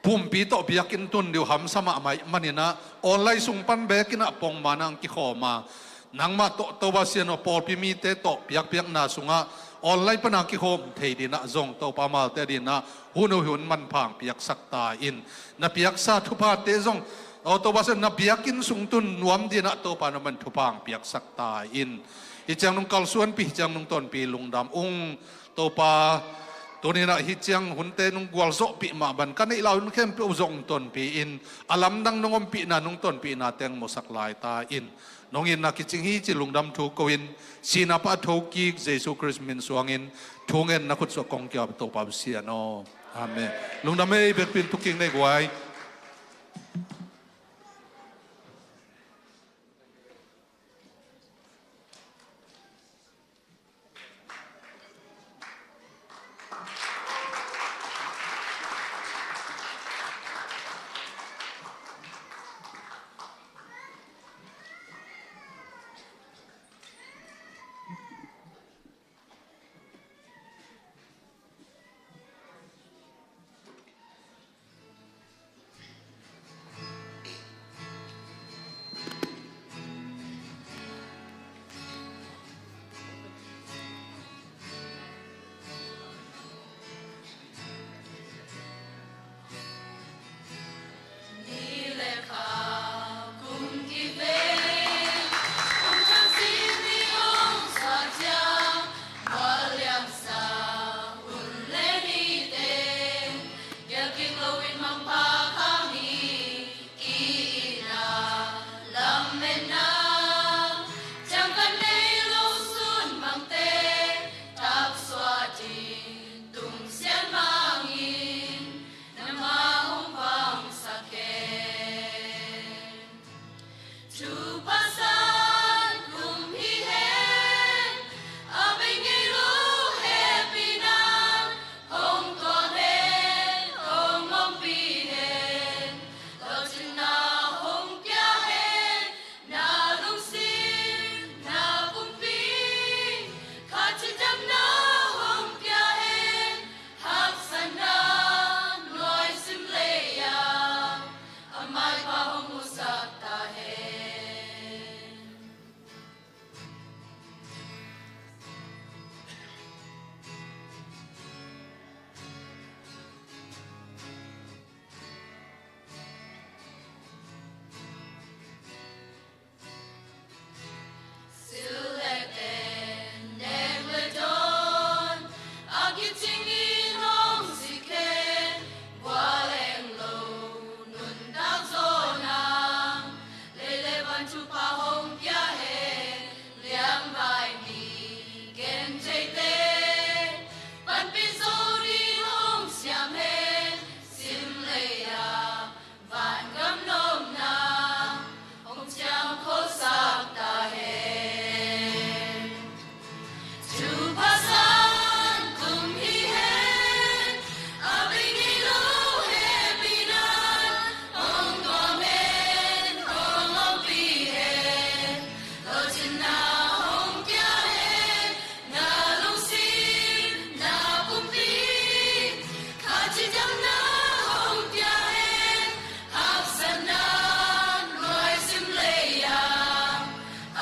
pumpi tawh biakinn tun ding uh hamsa mahmah ahih manin ah online sung pan bekin ah pongman ah hong kikhawm a, nangmah tawh Topa Pasian aw, pawlpi mite tawh piakpiakna sungah online pan a hong kikhawm thei ding ah zong Topa amaute ading ah hun uh hun manpha hong piaksak ta in. Na piaksa thuphate zong aw Topa Pasian, na biakinn sung tun nuam ding ah Topa na man thupha hong piaksak ta in. Hih ciang nong kalsuanpih, hih ciang nong tonpih lungdam ung. Topa, tuni in ah hih ciang hunte nong gualzawhpih mah bang ka neih lai hun khempeuh zong tonpih in, a lamdang nong ompihna, nong tonpihna teng musak lai ta in. Nong itna kicing hi ci lungdam thu ko in, sihna pan a thokik Jesu Khrist min suangin thu ngen na khut sungah kong ki-ap Topa Pasian aw. Amen. Lungdam ei, bekpi in thukik nei guai.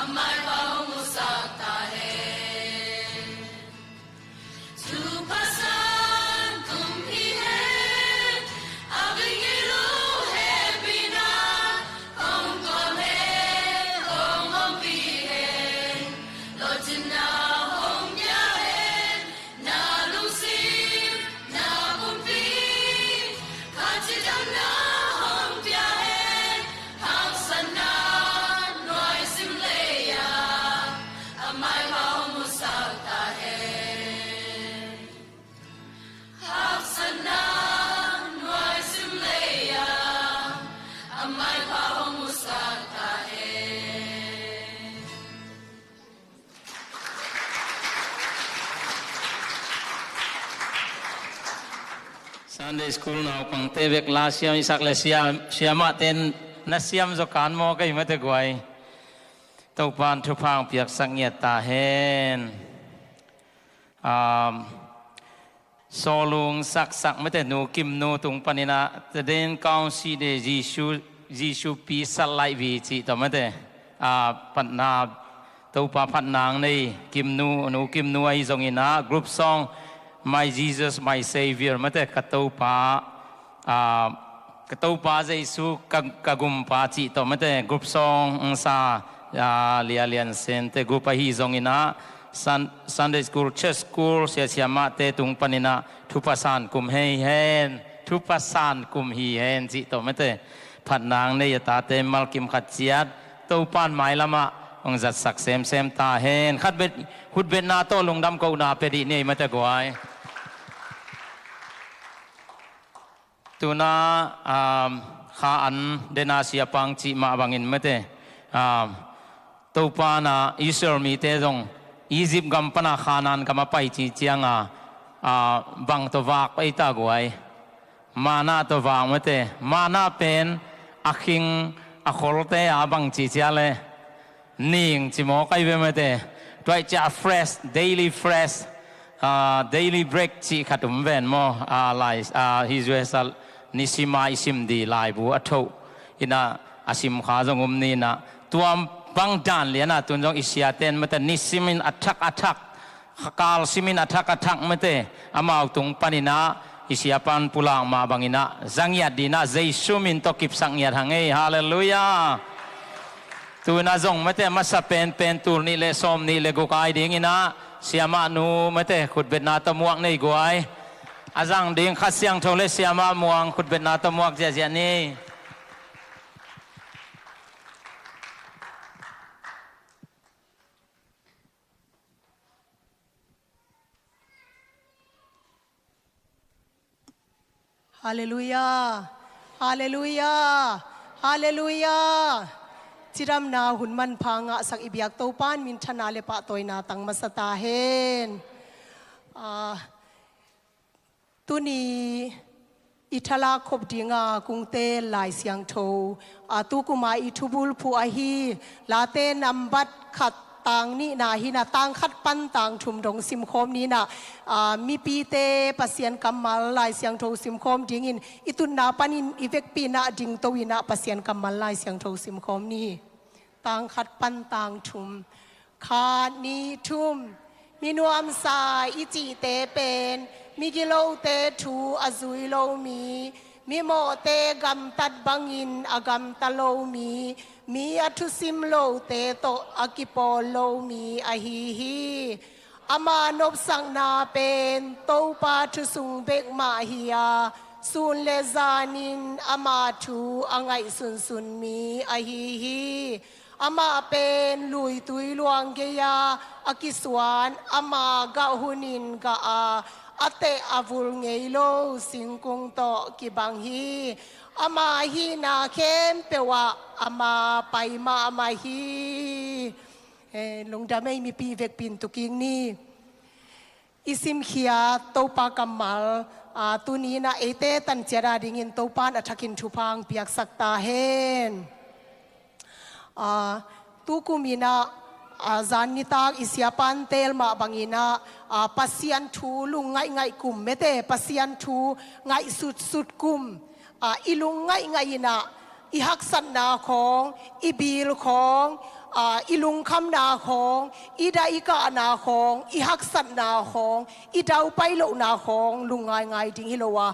Amah i pha hong musak ta hen. Thupha san kum hi hen. A vei ngei lo hehpihna hong tuam hen, hong ompih hen. Lawhcinna hong pia hen. Na lungsim, na pumpi, kha cidamna hong pia hen. Haksatna nuai sim lei-ah amah i pha hong musak ta hen. Haksatna nuai sim lei-ah amah i pha hong musak ta hen. Sunday school naupangte vek la siam i sak le siam, siamahte na siam zaw kan maw, kei mate guai. Topa'n thupha hong piaksak ngiat ta hen. Um, Sawlung saksak mate nu Kimnu tung paninah Tadin Kaung Sih de Jesu, Jesu pi sat laih vi cih tawh mate. Ah, phatna, Topa phatna nei Kimnu, nu Kimnu ahi zonginah group song My Jesus My Savior mate, ka Topa, ah, ka Topa Jesu ka, ka gumpa cih tawh mate, group song ang sa, ah, Lia Lian Sen te group ahi zonginah Sun-, Sunday school, church school, sia siamahte tung paninah thupha san kum hi hen, thupha san kum hi hen cih tawh mate. Phatna nei a tate malkim khat ciat Topa'n mailamah hong zatsak semsem ta hen. Khat bet, khutbetna tawh lungdam kohna pia dih ni ei mate guai. Tuna, um, Kha an dena siapang cih mah bangin mate, um, Topa na Israel mite zong Egypt gam pana Khanan gam a pai ci cianga, uh, bang tawh vak ei ta guai. Mana tawh vak mate. Mana pen a khing a kholte a bang ci cia le ning ci maw kai ve mate. Tuai cia fresh, daily fresh, ah, daily bread cih khat um ven maw. Ah, lai, ah, hi zuesal nisima i sim di laibu a thoh ina a sim kha zong um nina. Tuam bang dan liana tun zong i siaten mate nisimin a thak a thak, kal simin a thak a thak mate. Amau tung paninah i siapan pulak mah banginah zangiat dinah Jesu min tawh kipsak ngiat hang ei. Halleluiah. Tuna zong mate masa penpen tul nih le sawm nih le guk ai dinginah siamah nu mate khutbetna tawh muak nei guai. A zang ding Kha Siangtho le siamah muang khutbetna tawh muak ziahziah ni. Halleluiah. Halleluiah. Halleluiah. Cidamna hun manpha ngahsak i biak Topa'n minthana le pahtawina tang masa ta hen. Ah, tuni i thalak khop dinga kungte Lai Siangtho, a, tukuma i thubulphuh ahi Late nambat khat tang nihna hina, tang khat pan tang thum dong simkhawm nina, a, mipite Pasian kammal Lai Siangtho simkhawm dingin i tutna panin i vekpi inah dingto inah Pasian kammal Lai Siangtho simkhawm ni. Tang khat pan tang thum. Khat, nih, thum. Mi nuamsa i cihte pen migilote thu a zui lo mi, mimawhte gamtat bangin a gamta lo mi, mi a thusim lote tawh a kipawl lo mi ahi hi. Ama nopsakna pen Topa thu sung bek mah hi a, sun le zanin ama thu a ngaihsunsun mi ahi hi. Amah pen luitui luang gei-a a kisuan, ama gah hunin gah a, a teh a vul ngei lo singkung tawh kibang hi. Ama hihna khempeuh ah ama pai mahmah hi. Eh, lungdam ei, mipi vekpi in tu kik ni. I simkhia Topa kammal, a, tuni inah eite tanciat a dingin Topa'n a thakin thupha hong piaksak ta hen. A, tukum inah, a, zan nitak i siapan teel mah banginah, a, Pasian thu lungngaih ngaih kum mete, Pasian thu ngaihsutsut kum, a, i lungngaih ngaih inah i haksatna khawng, i bil khawng, Aa, i lungkhamna khawng, i dah i kahna khawng, i haksatna khawng, i daupai lohna khawng lungngaingai ding hi lo a,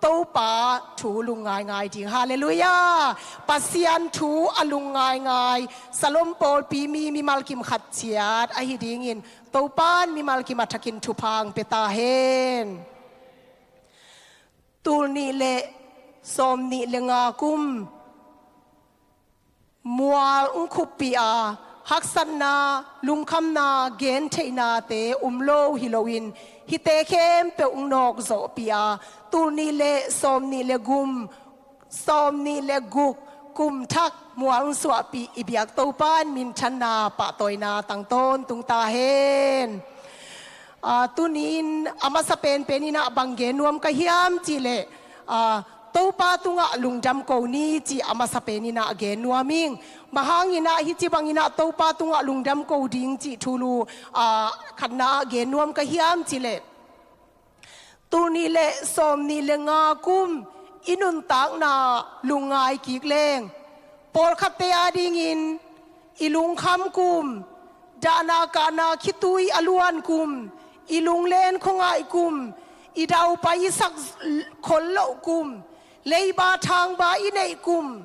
Topa thu lungngaingai ding. Halleluiah. Pasian thu a lungngaingai Salom pawlpi mi mimal kim khat ciat ahi dingin Topan mimal kim a thakin thupha hong pia ta hen. Tul nih le sawm nih le nga kum mual hong khuppih a, haksatna, lungkhamna, gentheihnate um lo hi loin, hihte khempeuh hong nawkzawhpih a, tul nih le sawm nih le gum, sawm nih le guk kum thak mual hong suahpih i biak Topa in minthanna pahtawina tang tawntung ta hen. Aa, tuni-in a masa penpen in ah bang gen nuam ka hiam cih leh, aa, Topa tungah lungdam ko ni cih a masa pen in ah gen nuam ing. Bang hangin ah hih ci bangin ah Topa tungah lungdam ko ding cih thulu, aa, khatna ah gen nuam ka hiam cih leh, tul nih le sawm nih le nga kum i nuntakna lungngai kik leng, pawlkhatte adingin i lungkham kum, dahna kahna khitui a luan kum, i lunglen khuangaih kum, i daupai i sak khol loh kum, leiba thangba i neih kum,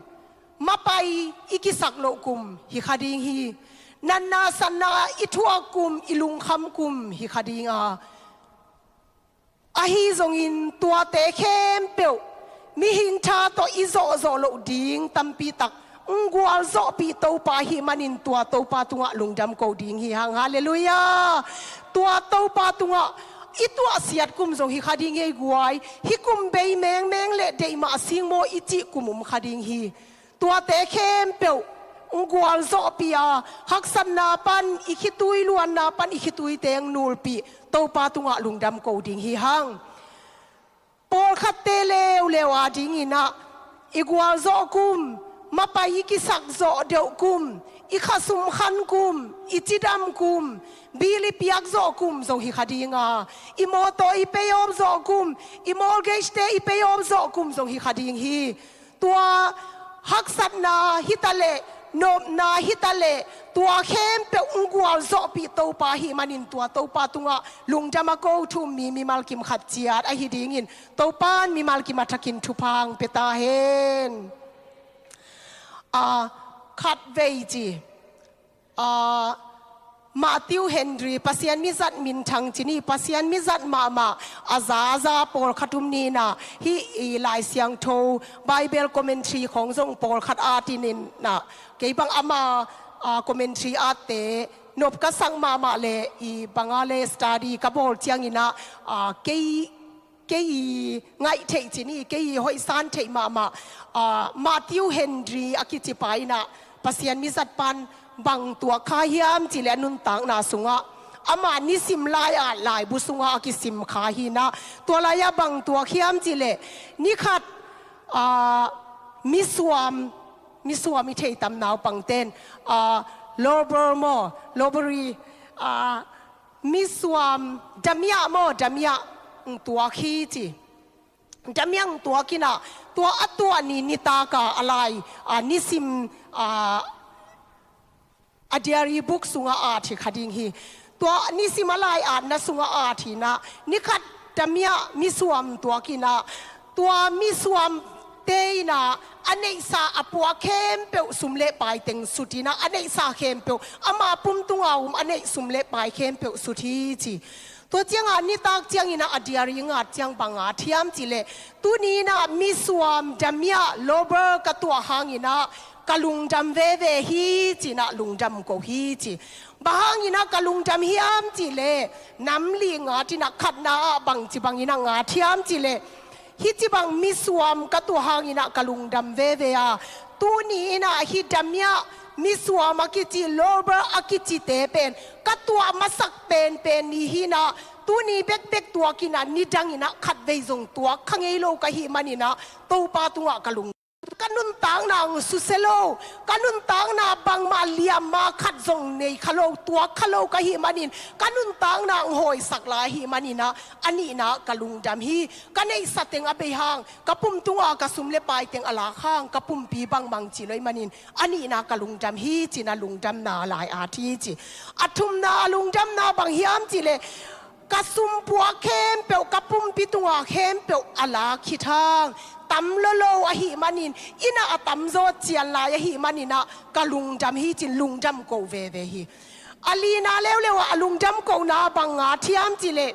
mapai i kisak loh kum hi kha ding hi. Natna satna i thuak kum, i lungkham kum hi kha ding a, ahi zongin tuate khempeuh mihing tha tawh i zawhzawh loh ding tampi tak hong gualzawhpih Topa ahih manin tua Topa tungah lungdam ko ding hi hang. Halleluiah. Tua Topa tungah i tuahsiat kum zong hi kha ding hi ei guai. Hih kum bei mengmeng le deihmah singmaw i cih kum um kha ding hi. Tuate khempeuh hong gualzawhpih a, haksatna pan i khitui, luanna pan i khitui teng nulpih Topa tungah lungdam ko ding hi hang. Pawlkhatte leuleu adingin ah i gualzawh kum, mapai i kisakzawh deuh kum, i khasum khan kum, i cidam kum, bil i piakzawh kum zong hi kha ding a, i mawtaw i pay off zawh kum, i mortgage-te i pay off zawh kum zong hi kha ding hi. Tua haksatna hi ta leh, nopna hi ta leh, tua khempeuh hong gualzawhpih Topa ahih manin tua Topa tungah lungdam a ko thu um mi mimal kim khat ciat ahi dingin Topa in mimal kim a thakin thupha hong pia ta hen. Aa, khatvei ci. Aa, Matthew Henry, Pasian mizat minthang ci ni, Pasian mizat mahmah a zaza pawlkhat um ni in ah, hih i Lai Siangtho Bible commentary khawng zong pawlkhat at in in ah, kei bang ama, aa, commentary atte nop ka sak mahmah leh, i bang a le study ka bawl ciangin ah, aa, kei kei i ngaih theih ci ni, kei i hoihsan theih mahmah, aa, Matthew Henry a kici pa in ah, Pasian mizat pan bang tuak kha hiam cih leh a nuntakna sungah, ama nisim lai-at laibu sungah a kisim kha hi in ah, tua lai-ah bang tuak hiam cih leh, ni khat, aa, misuam, misuam i thei tam naupangten, aa, lawber maw, lawberi, aa, misuam, damiah maw, damiah hong tuak hi ci. Damiah hong tuak in ah, tua a tuah ni nitak a, a lai, aa, nisim, aa, a diary book sungah at hi kha ding hi. Tua nisim a lai-atna sungah at hi in ah, ni khat damiah misuam tuak in ah, tua misuamte in ah a neihsa a puak khempeuh sum le pai teng sut in ah, a neihsa khempeuh, ama pum tunga um a neih sum le pai khempeuh sut hi ci. Tua ciangah nitak ciangin ah a diary hong at ciang bang at hiam cih leh, tuni in ah misuam damiah lawber ka tuah hangin ah ka lungdam veve hi ci in ah lungdam ko hi ci. Bang hangin ah ka lungdam hiam cih leh, nam li ngat in ah khatna ah bang ci bangin ah ngat hiam cih leh, hih ci bang misuam ka tuah hangin ah ka lungdam veve a, tuni in ah hih damiah misuam a kici, lawber a kicite pen ka tuah masak penpen ni hi in ah, tuni bekbek tuak in ah, nidang in ah khatvei zong tuak kha ngei lo ka hih manin ah, Topa tungah ka lung Ka nuntakna ang susia lo, ka nuntakna bangmah liamma khat zong nei kha lo, tuak kha lo ka hih manin, ka nuntakna ang hawisak lai ahih manin ah, a nihna ka lungdam hi. Ka neihsa teng a bei hang, ka pum tunga ka sum le pai teng a lak hang, ka pumpi bangmah ang ci lo ahih manin, a nihna ka lungdam hi, ci-in a lungdamna lai-at hi ci. A thumna a lungdamna bang hiam cih leh, ka sumpuak khempeuh, ka pumpi tunga khempeuh a lak khit hang, tam lolo ahih manin, inn ah a tamzaw cian lai ahih manin ah, ka lungdam hi ci-in lungdam ko veve hi. A lina leuleu ah a lungdam kohna bang ngat hiam cih leh,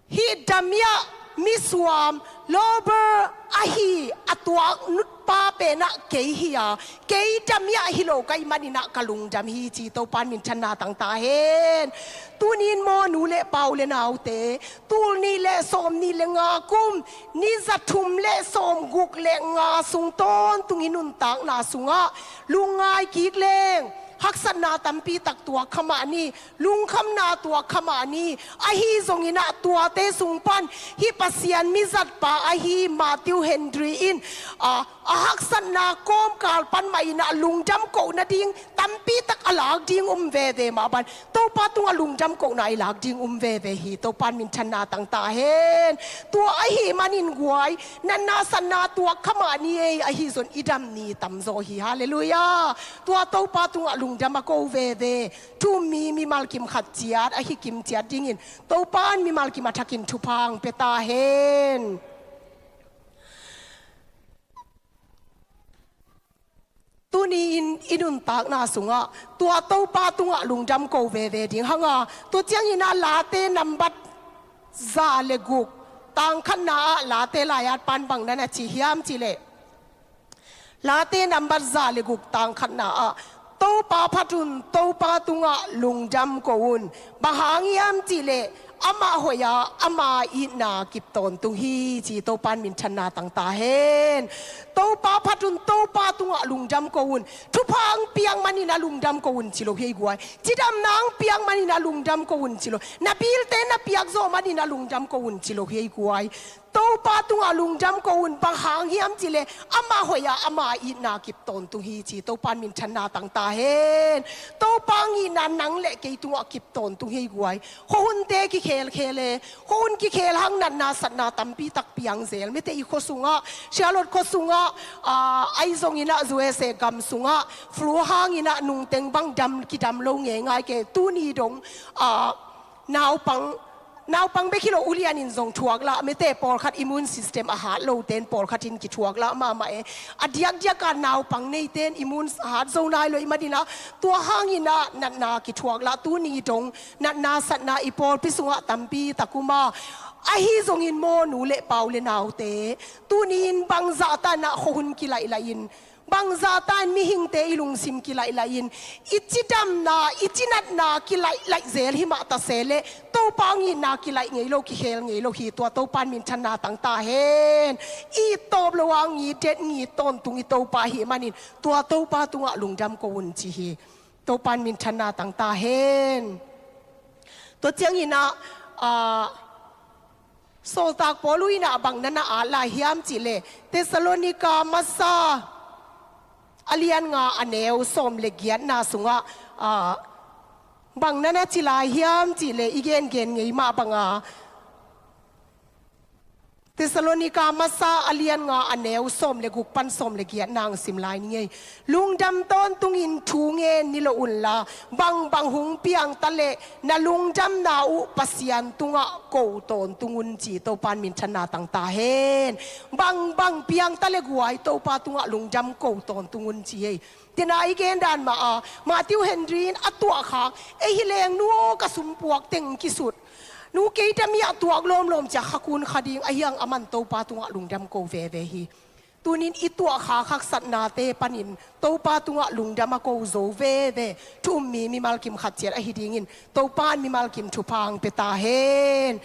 hih damia misuam, lawber ahi a tuak nutpa pen ah kei hi a, kei damia hi lo ka hih manin ah ka lungdam hi ci. Topa'n minthanna tang ta hen. Tuni-in maw, nu le pa, u le naute, tul nih le sawmnih le nga kum, ni za thum le sawmguk le nga sung tawntung i nuntakna sungah lungngai kik leng, haksatna tampi tak tuak kha mah ni, lungkhamna tuak kha mah ni, ahi zongin ah tuate sung pan hih Pasian mizatpa ahi Matthew Henry in, a, a haksatna kawmkal pan mah in ah lungdam koh nading tampi tak a lak ding um veve mah bang, Topa tungah lungdam kohna i lak ding um veve hi. Topa'n minthanna tang ta hen. Tua ahih manin guai, natna satna tuak kha mah ni ei, ahi zong i dam ni tamzaw hi. Halleluiah. Tua Topa tungah lungdam a ko veve thu-um mi mimal kim khat ciat ahi kim ciat dingin Topa'n mimal kim a thakin thupha ang pia ta hen. Tuni-in i nuntakna sungah tua Topa tungah lungdam ko veve ding hang a, tua ciangin ah Late nambat za le guk, tang khatna ah Late lai-at pa'n bang na na ci hiam cih leh, Late nambat za le guk, tang khatna ah, Topa phat un, Topa tungah lungdam ko un. Bang hang hiam cih leh, amah hoih a, ama itna kip tawntung hi ci. Topa'n minthanna tang ta hen. Topa phat un, Topa tungah lungdam ko un. Thupha ang piak manin ah lungdam ko un ci lo hi ei guai. Cidamna ang piak manin ah lungdam ko un ci lo. Na bilte na piak zawh manin ah lungdam ko un ci lo hi ei guai. Topa tungah lungdam ko un. Bang hang hiam cih leh, amah hoih a, ama itna kip tawntung hi ci. Topa'n minthanna tang ta hen. Topa itna nang le kei tungah kip tawntung hi ei guai. Khuahunte kikhelkhel e, khuahun kikhel hang natna satna tampi tak piang zel. Mite i khua sungah, Charlotte khua sungah, a, ahi zongin ah U S A gam sungah flu hangin ah nungteng bang dam, kidam lo ngeingai kei. Tuni dong, a, naupang, naupang bek hi lo, ulian in zong thuak lah, mite pawlkhat immune system a hat lote'n pawlkhat in kithuak lah mahmah e. A diakdiak a naupang neite'n immune hat zo nai lo ahih manin ah, tua hangin ah natna kithuak lah. Tuni dong natna satna i pawlpi sungah tampi tak um a, ahi zongin maw, nu le pa, u le naute, tuni-in bangzah tan ah khuahun kilaih laih in, bangzah tan mihingte i lungsim kilaih laih in, i cidamna, i cinatna kilaih laih zel hi mah ta se leh, Topa itna kilaih ngei lo, kikhel ngei lo hi. Tua Topa'n minthanna tang ta hen. It tawp lo a, it det, it tawntung i Topa ahih manin, tua Topa tungah lungdam ko un ci hi. Topa'n minthanna tang ta hen. Tua ciangin ah, a, Sawltak Paul in ah bang na na at lai hiam cih leh, Thessalonika Masa a lian nga, a neu sawm le giatna sungah, a, bang na na ci lai hiam cih leh, i gengen ngei mah bang a, Thessalonika Masa a lian nga, a neu sawm le guk pan sawm le giatna ang sim lai ni ei. Lungdam tawntungin thu ngen ni lo unla, bangbang hong piang ta leh na lungdamna uh Pasian tungah ko tawntung un ci. Topa'n minthanna tang ta hen. Bangbang piang ta leh guai, Topa tungah lungdam ko tawntung un ci ei. Tua-a i gen dan mah a, Matthew Henry in a tuahkhak, ei hi leng nu aw, ka sumpuak teng kisut, nu kei damia tuak lawmlawm ci-a khakun kha ding, ahi hang aman Topa tungah lungdam ko veve hi. Tuni-in i tuahkhak haksatnate panin Topa tungah lungdam a ko zo veve thu-um mi mimal kim khat ciat ahi dingin Topa'n mimal kim thupha ang pia ta hen.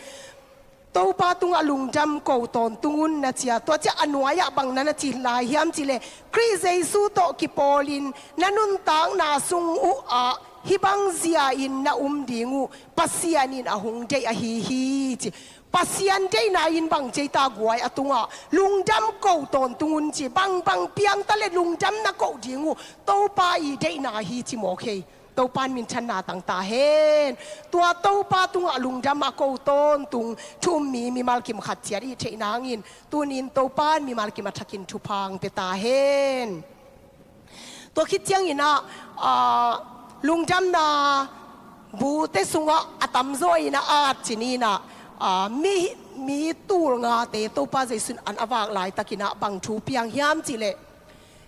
Topa tungah lungdam ko tawntung un na ci a, tua ciang a nuai-ah bang na na ci lai hiam cih leh, Khrih Jesu tawh kipawlin na nuntakna sung uh ah hih bang zia-in na um ding uh Pasian in a hong deih ahi hi ci. Pasian deihna in bang ci ei ta guai, a tungah lungdam ko tawntung un ci. Bangbang piang ta leh lungdamna ko ding uh, Topa i deihna hi ci mawk hi. Topa in minthanna tang ta hen. Tua Topa tungah lungdam a ko tawntung thu um mi mimal kim khat ciat i theih nangin, tuni-in Topa in mimal kim a thakin thupha hong pia ta hen. Tua khit ciangin ah, aa, lungdamna bute sungah a tamzaw in a at ci-in ah, aa, mi, mi tul ngate Topa Jesu in an a vak laitakin ah bang thu piang hiam cih leh,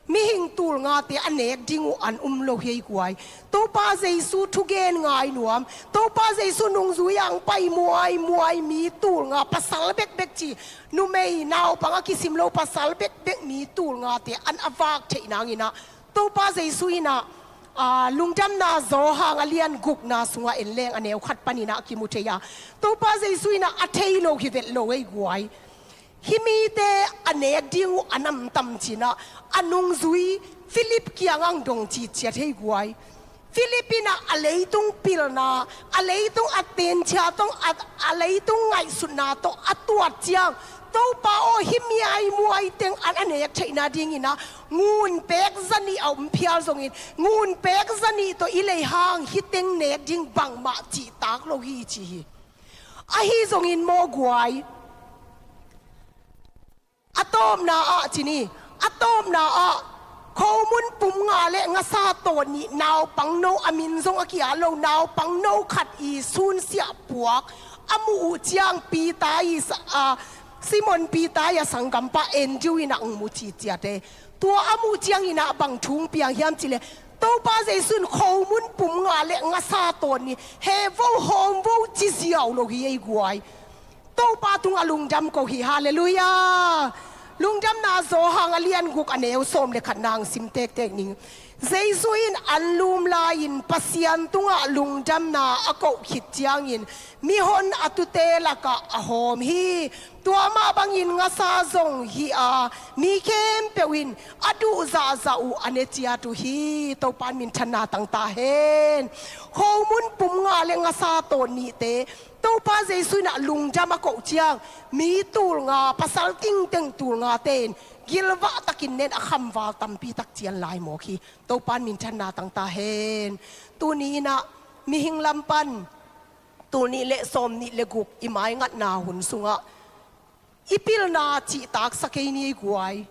mihing tul ngate a nek ding uh an um lo hi ei guai. Topa Jesu thugen ngai nuam, Topa Jesu nungzui ah hong pai muaimuai mi tul nga, pasal bekbek ci, numei naupang a kisim lo, pasal bekbek mi tul ngate an a vak theih nangin ah, Topa Jesu in ah, aa, lungdamna Johan a lian gukna sungah en leng a neu khat panin ah kimu thei a, Topa Jesu in ah a thei lo hi vet lo ei guai. Hih mite a nek ding uh a nam tam ci-in ah, a nungzui Philip kiangah hong dong citciat hi ei guai. Philip in ah a leitung pilna, a leitung a tenchia tawh, a, a leitung ngaihsutna tawh a tuat ciang, Topa aw, hih mi aimuai teng an a nek theihna dingin ah ngun pek zanih a om phial zongin, ngun pek zanih tawh i leihang hih teng nek ding bangmah cihtak lo hi ci hi. Ahi zongin maw guai, a tawpna ah ci ni, a tawpna ah khomun pum nga le ngasa tawh nih naupangno, a min zong a ki-at lo naupangno khat i sunsiah puak a muh uh ciang Peter i sa-, a, Simon Peter i a sanggampa Andrew in ah hong mu citciat e. Tua a muh ciangin ah bang thu hong piang hiam cih leh, Topa Jesu in khomun pum nga le ngasa tawh nih, he vo hawm vo ci ziau lo hi ei guai. Topa tungah lungdam ko hi. Halleluiah. Lungdamna Johan a lian guk a neu sawm le khatna hong sim tektek ning. Jesu in an lum lai-in Pasian tungah lungdamna a koh khit ciangin mihon a tute lakah a hawm hi. Tua mah bangin ngasa zong hih a, mi khempeuh in a duh zahzah uh a ne ciat uh hi. Topa in minthanna tang ta hen. Khomun pum nga le ngasa tawh nihte Topa Jesu in ah lungdam a koh ciang, mi tul nga, pasal tengteng tul ngate in gilvah takin nen a khamval tampi tak cian lai mawk hi. Topa in minthanna tang ta hen. Tuni in ah mihing lam pan tul nih le sawm nih le guk i maingatna hun sungah i pilna cihtak sa kei ni ei guai.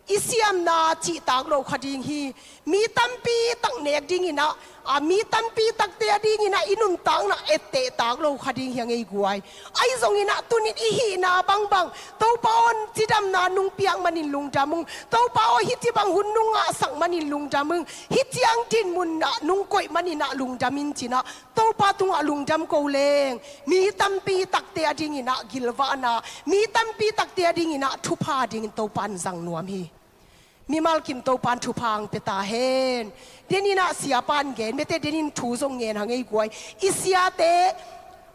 I siamna cihtak lo kha ding hi. Mi tampi tak nek dingin ah, a, mi tampi takte a dingin ah i nuntakna ettehtak lo kha ding hi hang ei guai. Ahi zongin ah tuni-in i hihna bangbang, Topa aw, cidamna nong piak manin lungdam ung. Topa aw, hih ci bang hun nong ngahsak manin lungdam ung. Hih ciang dinmun ah nong koih manin ah lungdam in ci-in ah Topa tungah lungdam ko leng, mi tampi takte a dingin ah gilvahna, mi tampi takte a dingin ah thupha dingin Topa in zang nuam hi. Mimal kim Topa in thupha hong pia ta hen. Denin ah siapa in gen, mete denin thu zong ngen hang ei guai. I siate,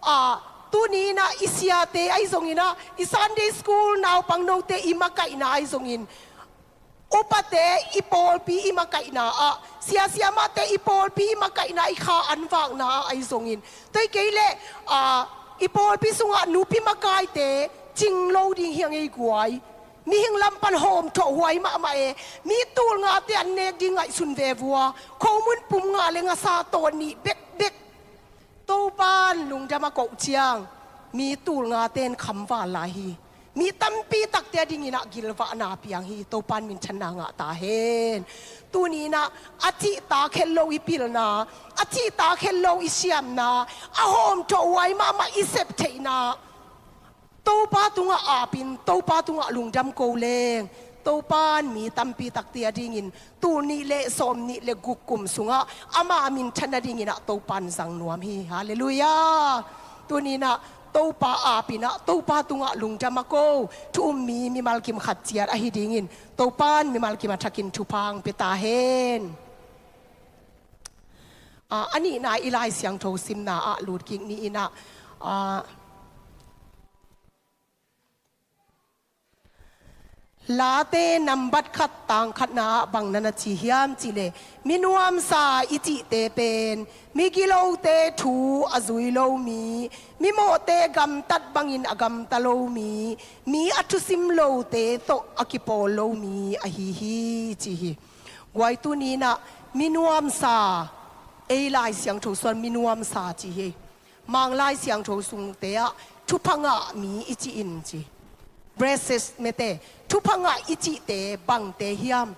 a, tuni in ah i siate ahi zongin ah, i Sunday school naupangnote i makaihna ahi zongin, upate i pawlpi i makaihna ah, siasiamahte i pawlpi i makaihna, i kha an vakna ah ahi zongin, tua hi kei leh, a, i pawlpi sungah nupi makaite cing lo ding hi hang ei guai. Mihing lam pan hawmthawh huai mahmah e. Mi tul ngate an nek ding ngaihsun ve vua. Khomun pum nga le ngasa tawh nih bekbek Topa in lungdam a koh ciang, mi tul ngate in khamval lai hi. Mi tampi takte a dingin ah gilvahna piang hi. Topa in minthanna ngah ta hen. Tuni in ah a cihtak het lo i pilna, a cihtak het lo i siamna, a hawmthawh huai mahmah i sep theihna, Topa tungah apin, Topa tungah lungdam ko leng, Topa in mi tampi takte a dingin tul nih le sawm nih le guk kum sungah ama minthan nadingin ah Topa in zang nuam hi. Halleluiah. Tuni in ah Topa apin ah, Topa tungah lungdam a ko thu um mi mimal kim khat ciat ahi dingin Topa in mimal kim a thakin thupha hong pia ta hen. A, a nihna i Lai Siangtho simna ah lut kik ni in ah, a, Late nambat khat tang khatna ah bang na na ci hiam cih leh, mi nuamsa i cihte pen migilote thu a zui lo mi, mimawhte gamtat bangin a gamta lo mi, mi a thusim lote tawh a kipawl lo mi ahi hi, ci hi. Guai, tuni-in ah mi nuamsa, ei Lai Siangtho sungah mi nuamsa ci hi. Mang Lai Siangtho sungte ah thupha ngah mi i cih in ci. Blessed, mete, thupha ngah i cihte bangte hiam?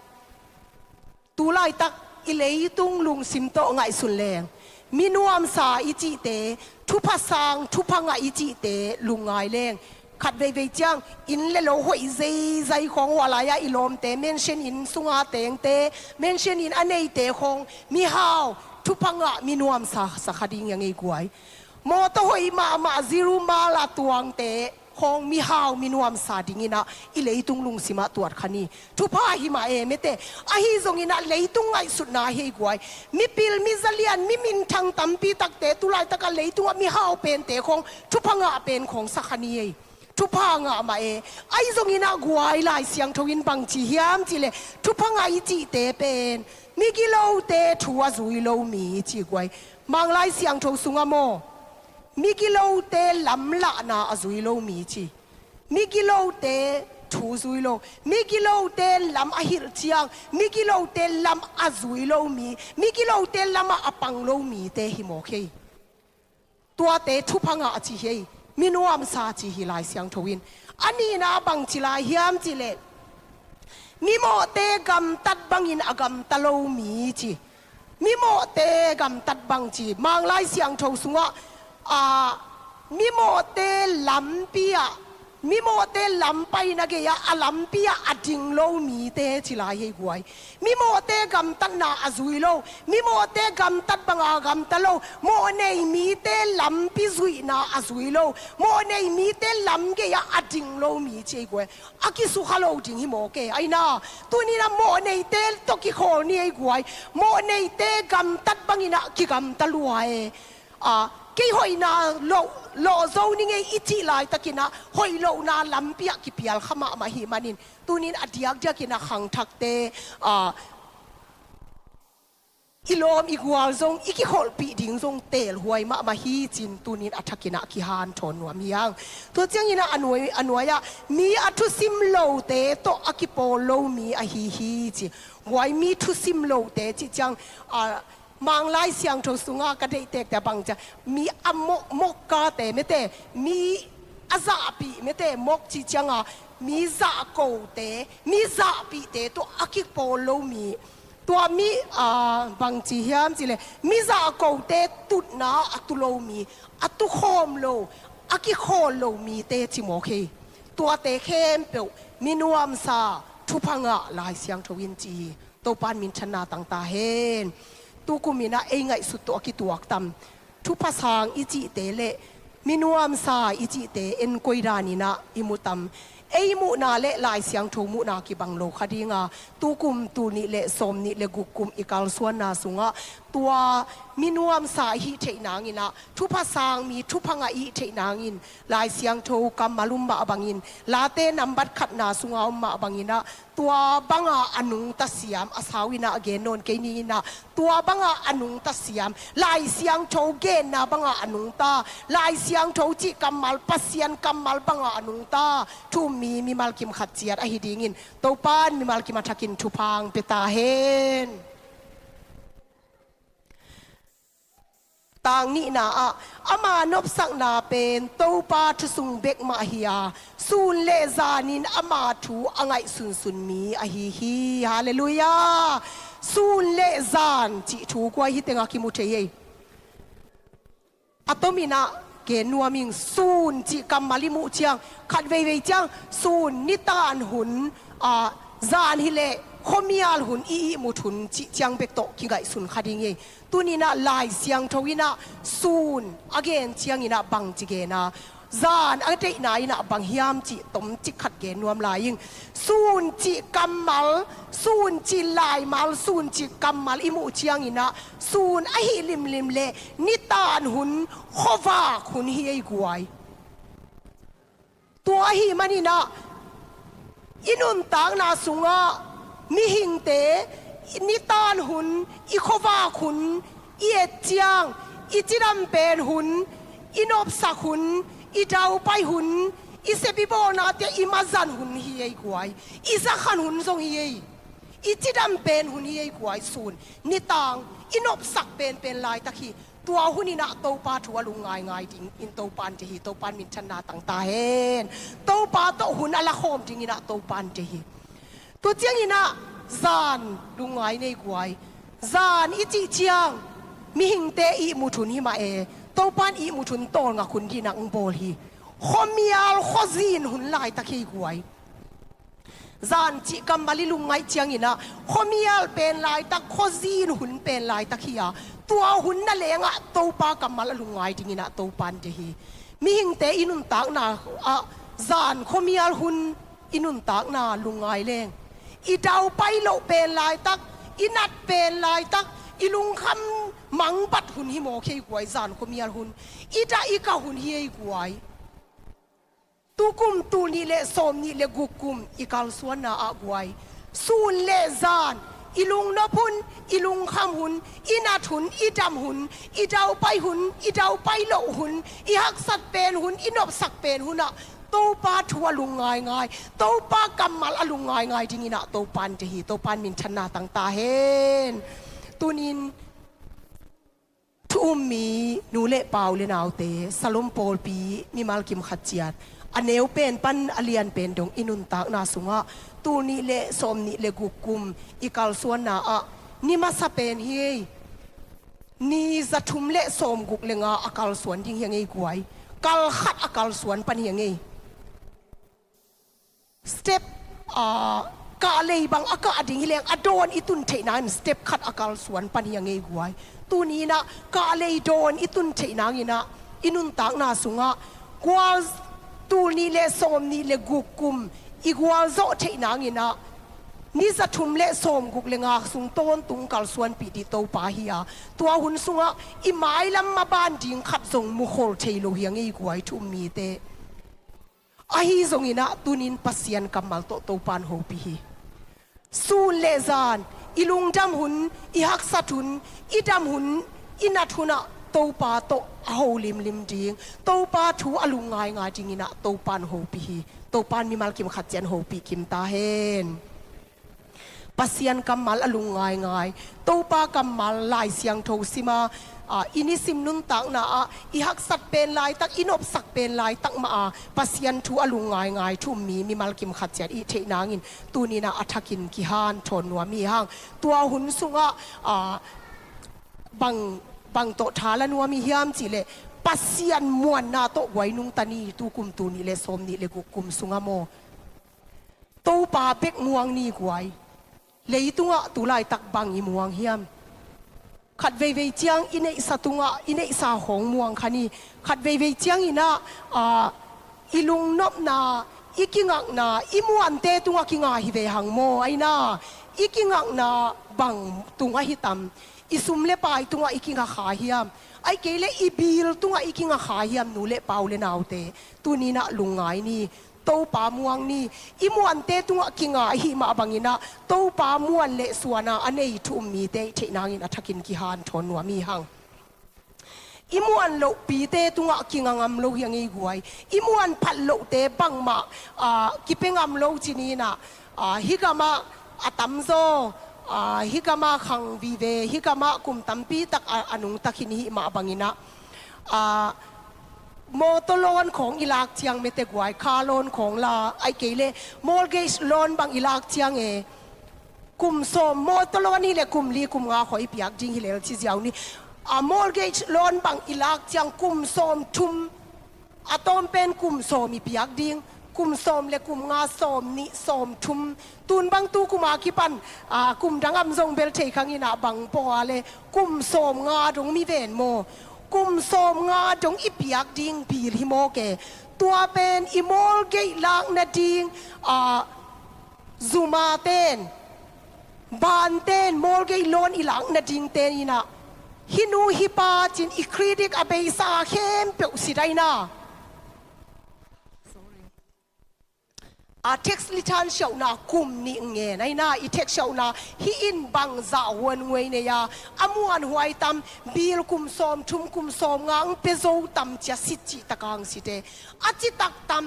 Tu laitak i leitung lungsim tawh ngaihsun leng, mi nuamsa i cihte, thupha sang, thupha ngah i cihte lungngai leng, khat veivei ciang inn le lo hoih zeizai khawng, hua lai-ah i lawmte, mansion inn sunga tengte, mansion inn a neite khawng mihau, thupha ngah, mi nuamsa sa kha ding hi ing ei guai. Mawtaw hoih mahmah, ziru mala tuangte khawng mihau, mi nuamsa dingin ah i leitung lungsim ah tuat kha ni. Thupha hi mah e, mete. Ahi zongin ah leitung ngaihsutna hi ei guai. Mipil, mizalian, mi minthang tampi takte tu laitak ah leitungah mihau pente khawng thupha ngah pen khawng sa kha ni ei. Thupha ngah mah e. Ahi zongin ah guai, Lai Siangtho in bang ci hiam cih leh, thupha ngah i cihte pen migilote thu a zui lo mi, ci guai. Mang Lai Siangtho sungah maw, migilote lamlahna a zui lo mi ci. Migilote thu zui lo, migilote lam a hilh ciang, migilote lam a zui lo mi, migilote lamah a pang lo mite hi mawk hi. Tuate thupha ngah a ci hi ei, mi nuamsa ci hi Lai Siangtho in. A nihna bang ci lai hiam cih leh, mimawhte gamtat bangin a gamta lo mi ci. Mimawhte gamtat bang ci. Mang Lai Siangtho sungah, a, mimawhte lampi ah, mimawhte lam paina gei-ah, a lampi ah a ding lo mite ci lai hi ei guai. Mimawhte gamtatna a zui lo, mimawhte gamtat banga gamta lo, mawhnei mite lampi zuihna a zui lo, mawhnei mite lam gei-ah a ding lo mi ci ei guai. A kisukha lo ding hi mawk e. Ahi na, tuni-in ah mawhneite tawh kikhawl ni ei guai. Mawhneite gamtat bangin ah kigamta lua e. A, kei hoihna lo, lawh zo ning ei i cih laitakin ah hoih lohna lampi ah kipial kha mahmah ahih manin, tuni-in a diakdiakin ah khangthakte, a, i lawm i gual zong, i kikholhpih ding zong teelhuai mahmah hi ci-in tuni-in a thakin ah kihanthawn nuam hi hang. Tua ciangin ah a nuai, a nuai-ah mi a thusim lote tawh a kipawl lo mi ahi hi ci. Guai, mi thusim lote cih ciang, a, Mang Lai Siangtho sungah ka deih tektek bang ciang, mi a mawk, mawk kate, mete, mi a zahpih, mete, mawk cih ciangah mi zahkote, mi zahpihte tawh a kipawl lo mi. Tua mi, a, bang ci hiam cih leh, mi zahkote tutna a tu lo mi, a tukhawm lo, a kikhawl lo mite ci mawk hi. Tuate khempeuh mi nuamsa, thupha ngah Lai Siangtho in ci hi. Topa'n minthanna tang ta hen. Tukum in ah ei ngaihsut tawh a kituak tam thupha sang i cihte le mi nuamsa i cihte en koi danin ah i mu tam? Ei muhna le Lai Siangtho muhna kibang lo kha ding a, tukum, tul nih le sawm nih le guk kum i kalsuanna sungah tua mi nuamsa i hih theih nangin ah, thupha sang mi, thupha ngah i hih theih nangin Lai Siangtho kammal um mah bangin, Late nambat khatna sunga um mah bangin ah, tua banga a nungta siam, a sau in ah gen nawn kei ni in ah, tua banga a nungta siam, Lai Siangtho genna banga a nungta, Lai Siangtho cih kammal, Pasian kammal banga a nungta thu-um mi mimal kim khat ciat ahi dingin Topa'n mimal kim a thakin thupha hong pia ta hen. Tang nihna ah, ama nopsakna pen Topa thu sung bek mah hi a, sun le zanin ama thu a ngaihsunsun mi ahi hi. Halleluiah. Sun le zan cih thu guai, hih tengah kimu thei hi. A tomin ah gen nuam ing. Sun cih kammal i muh ciang, khat veivei ciang sun, nitan hun, a, zan hileh khuamial hun, i ihmut hun cih ciang bek tawh kingaihsun kha ding hi. Tuni-in ah Lai Siangtho in ah sun a gen ciangin ah bangci gen a, zan a deihna in ah bang hiam cih tomcik khat gen nuam lai ing. Sun cih kammal, sun cih laimal, sun cih kammal i muh ciangin ah, sun ahih limlim leh nitan hun, khuavak hun hi ei guai. Tua ahih manin ah, I nuntakna sungah mihingte i nitan hun, i khuavak hun, i et ciang, i cidam pen hun, i nopsak hun, i daupai hun, i sep i bawlnate i mazan hun hi ei guai. I zakhan hun zong hi ei. I cidam pen hun hi ei guai. Sun nitang i nopsak penpen laitak hi. Tua hun inah Topa thu a lungngaingai dingin Topa in deih hi. Topa in minthanna tang ta hen. Topa tawh hun a lakhawm ding inah Topa in deih hi. Tua ciang inah zan lungngai nei guai. Zan i cih ciang mihingte ihmut hun hi mah e. Topa in ihmut hun tawlngak hun dingin ah hong bawl hi. Khuamial khuazin hun laitak hi guai. Zan cih kammal i lungngaih ciang inah khuamial pen laitak, khuazin hun pen laitak hi a, tua hun nangawn ah Topa kammal a lungngai ding inah Topa in deih hi. Mihingte i nuntakna ah zan khuamial hun i nuntakna lungngai leng, i daupai loh pen laitak, i nat pen laitak, i lungkham mangbat hun hi mawk hi ei guai. Zan khuamial hun, i dah i kah hun hi ei guai. Tukum tul nih le sawm nih le guk kum i kalsuanna ah guai, sun le zan, i lungnop hun, i lungkham hun, i nat hun, i dam hun, i daupai hun, i daupai loh hun, i haksat pen hun, i nopsak pen hun ah Topa thu a lungngaingai, Topa kammal a lungngaingai ding inah Topa in deih hi. Topa in minthanna tang ta hen. Tunin thu um mi nu le pa u le naute, Salom pawlpi mimal kim khat ciat, a neu pen pan a lian pen dong i nuntakna sungah tul nih le sawm nih le guk kum i kalsuanna ah ni masa pen hi ei. Ni za thum le sawm guk le nga a kalsuan ding hi a ngei guai. Kal khat a kalsuan pan hi a ngei. Step, ah, kahlei bang a kah ding hi leng a dawn i tun theih nangin step khat a kalsuan pan hi a ngei guai. Tuni inah kahlei dawn i tun theih nangin ah i nuntakna sungah gual, tul nih le sawm nih le guk kum i gualzawh theih nangin ah ni za thum le sawm guk le nga sung tawntung kalsuanpih dih Topa hi a, tua hun sungah i mailam maban ding khat zong mukhol thei lo hi a ngei guai thu um mite. Ahi zongin ah tunin Pasian kammal tawh Topa in hopih hi. Sun le zan, i lungdam hun, i haksat hun, i dam hun, i nat hun ah Topa tawh a ho limlim ding, Topa thu a lungngaingai ding inah Topa in hopih hi. Topa in mimal kim khat ciat hopih kim ta hen. Pasian kammal a lungngaingai, Topa kammal Lai Siangtho sim a, ah, i nisim nuntakna ah i haksat pen laitak, i nopsak pen laitak mah a Pasian thu a lungngaingai thu um mi mimal kim khat ciat i theih nangin tuni inah a thakin kihanthawn nuam hi hang. Tua hun sungah, ah, bang, bang tawh tha la nuam i hiam cih leh Pasian muanna tawh guai nungta ni. Tukum tul nih le sawm nih le guk kum sungah maw, Topa bek muang ni guai. Leitungah tu laitak bang i muang hiam? Khat veivei ciang i neihsa tungah i neihsa khawng muang kha ni. Khat veivei ciang inah, ah, i lungnopna, i kingakna, i muante tungah kinga hi ve hang maw. Aina, i kingakna bang tungah hi tam? I sum le pai tungah i kinga kha hiam? Ai kei leh i bil tungah i kinga kha hiam, nu le pa u le naute? Tuni inah lungngai ni. Topa muang ni. I muante tungah kinga ahih mah bangin ah Topa muan le suan a a nei thu um mite i theih nangin a thakin kihanthawn nuam hi hang. I muan lohpite tungah kinga ngam lo hi a ngei guai. I muan phat lohte bangmah, ah, kipia ngam lo ci ni inah, ah, hih gamah a tamzaw, ah, hih gamah khang vive, hih gamah kum tampi tak a, a nungta khin i hih mah bangin ah, ah, mawtaw loan khawng i lak ciang mete guai, car loan khawng la, ai kei leh mortgage loan bang i lak ciang e, kum sawm, mawtaw loan hi leh kum li kum nga khawng i piak ding hi lel ci ziau ni. A mortgage loan bang i lak ciang kum sawm thum, a tawm pen kum sawm i piak ding, kum sawm le kum nga, sawm nih, sawm thum. Tun bang tu kum a kipan, a, kum dang am zong bel thei khang inah bang pawh a leh kum sawm nga dong mi ven maw. Kum sawm nga dong i piak ding bil hi mawk e. Tua pen i mortgage lak nading, a, zuma ten, ban ten, mortgage loan i lak nading ten inah, hih nu hih pa cin i credit a beisa khempeuh si daina. a tax return siauhna kum nih ngen ahi na, i tax siauhna hih in bangzah huan ngei nei a, a muanhuai tam, bill kum sawmthum kum sawmnga hong pia zo tam ci a sit cih taka hong sit e. A citak tam,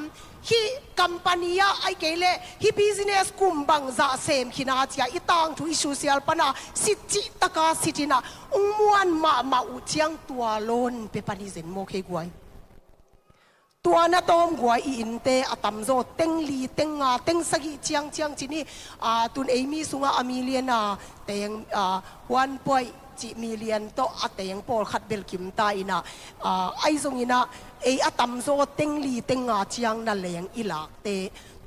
hih company ah ahih kei leh hih business kum bangzah sem khin a ci a, i tangthu i social pana sit cih taka sit in ah, hong muan mahmah uh ciang tua loan pia pan hi zen maw kei guai. Tua na tawm guai i innte a tamzaw teng li, teng nga, teng sagih ciangciang ci ni. A, tun ei mi sungah a million a teng, a, one point cih million tawh a teng pawlkhat bel kim ta in ah, a, ahi zongin ah ei a tamzaw teng li, teng nga ciang na leng i lakte,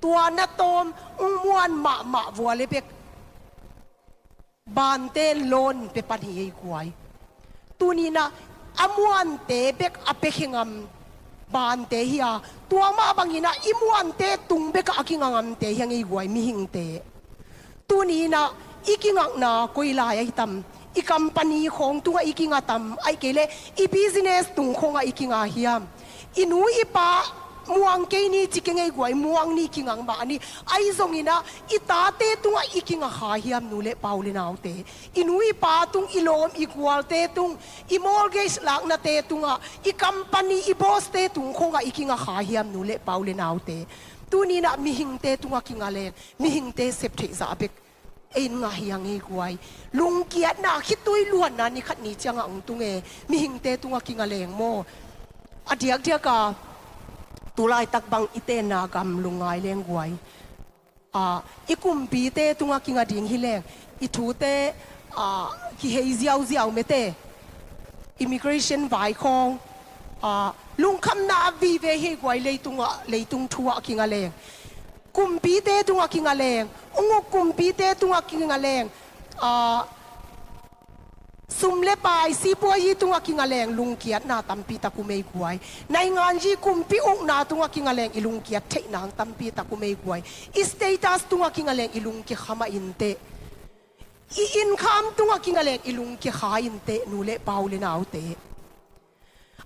tua na tawm hong muan mahmah vua le bek bante loan pia pan hi ei guai. Tuni in ah a muante bek a pia khe ngam bante hi a, tua mah bangin ah i muante tung bek ah a kinga ngamte hi a ngei guai mihingte. Tuni in ah i kingakna koi lai ahi tam, i company khawng tungah i kinga tam, ahih kei leh i business tung khawngah i kinga hiam? I nu i pa muang kei ni ci kei ngei guai, muang ni kinga mah ni. Ahi zongin ah i tate tungah i kinga kha hiam nu le pa u le naute? I nu i pa tung, i lawm i gualte tung, i mortgage laknate tungah, i company, i boss te tung khawngah i kinga kha hiam nu le pa u le naute? Tuni in ah mihingte tungah kinga leng, mihingte sep theih zah bek ei in ngah hi a ngei guai. Lungkiatna, khitui luanna ni khat ni ciangah hong tung e, mihingte tungah kinga leng maw. A diakdiak a, tu laitak bang i tenna gam lungngai leng guai. A, i kumpite tungah kinga ding hi leng, i thute, a, kihei ziauziau mete, immigration vai khawng, a, lungkhamna vive hi guai, leitungah, leitung thu ah kinga leng. Kumpite tungah kinga leng, ung uk kumpite tungah kinga leng, a, sum le pai, sipuayi tungah kinga leng, lungkiatna tampi tak um ei guai. Nainganyi kumpi ukna tungah kinga leng, i lungkiat theih nang tampi tak um ei guai. I status tungah kinga leng, i lungkia kha mah inteh. I income tungah kinga leng, i lungkia kha inteh, nu le pa u le naute.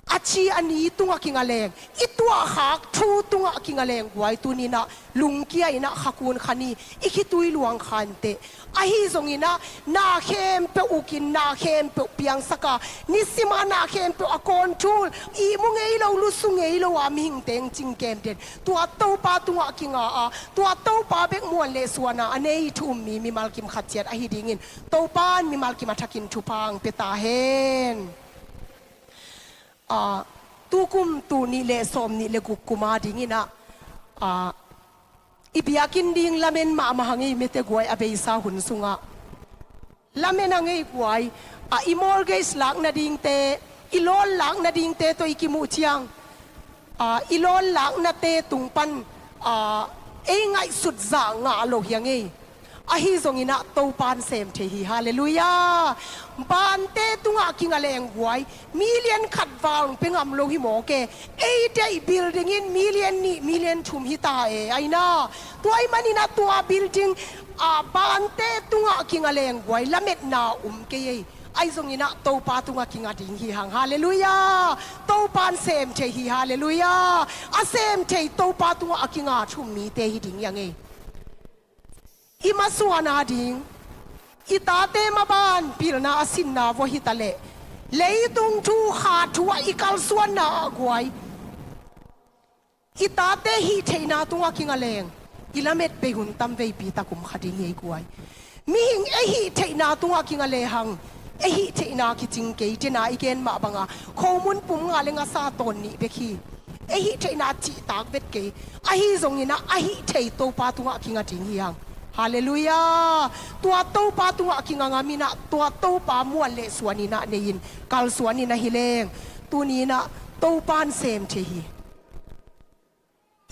A ci a ni tungah kinga leng, i tuahkhak thu tungah kinga leng guai, tuni in ah lungkia in ah kha kun kha ni, i khitui luang kha inteh. Ahi zongin ah na khempeuh ukin, na khempeuh piangsak a, nisim a na khempeuh a control, ihmu ngei lo, lusu ngei lo a mihingte hong cingkem den, tua Topa tungah kinga a, tua Topa bek muan le suan a a nei thu um mi mimal kim khat ciat ahi dingin Topa in mimal kim a thakin thupha hong pia ta hen. A, tukum tul nih le sawmnih le guk kum a dingin ah, a, i biakinn ding lamen mahmah a ngei mete guai, a beisa hun sungah. Lamen a ngei guai, a, i mortgage lak nadingte, i loan lak nadingte tawh i kimuh ciang, a, i loan laknate tung pan, a, ei ngaihsut zah ngah lo hi a ngei. Ahi zongin ah Topa in sem thei hi, halleluiah. Bante tungah kinga leng guai, million khat val hong pia ngam lo hi mawk e. Ei deih building in million nih, million thum hi ta e, ahi na. Tua ahih manin ah tua building, a, bante tungah kinga leng guai, lametna um kei ei. Ahi zongin ah Topa tungah kinga ding hi hang, halleluiah. Topa in sem thei hi, halleluiah. A sem thei Topa tungah a kinga thu um mite hi ding hi a ngei. I masuan a ding, i tate maban pilna a sinna vua hi ta leh, leitung thu, kha thu ah i kalsuanna ah guai, i tate hih theihna tungah kinga leng, i lamet bei hun tam veipi tak um kha ding hi ei guai. Mihing ei hih theihna tungah kinga lehang, ei hih theihna kicing kei, tena i gen mah banga, khomun pum nga le ngasa tawn nih bek hi. Ei hih theihna cihtak vet kei. Ahi zongin ah a hih thei Topa tungah kinga ding hi hang. Halleluiah. Tua Topa tungah kinga ngam in ah, tua Topa muan le suan in ah nei in, kalsuan in ahi leng, tuni in ah Topa in sem thei hi.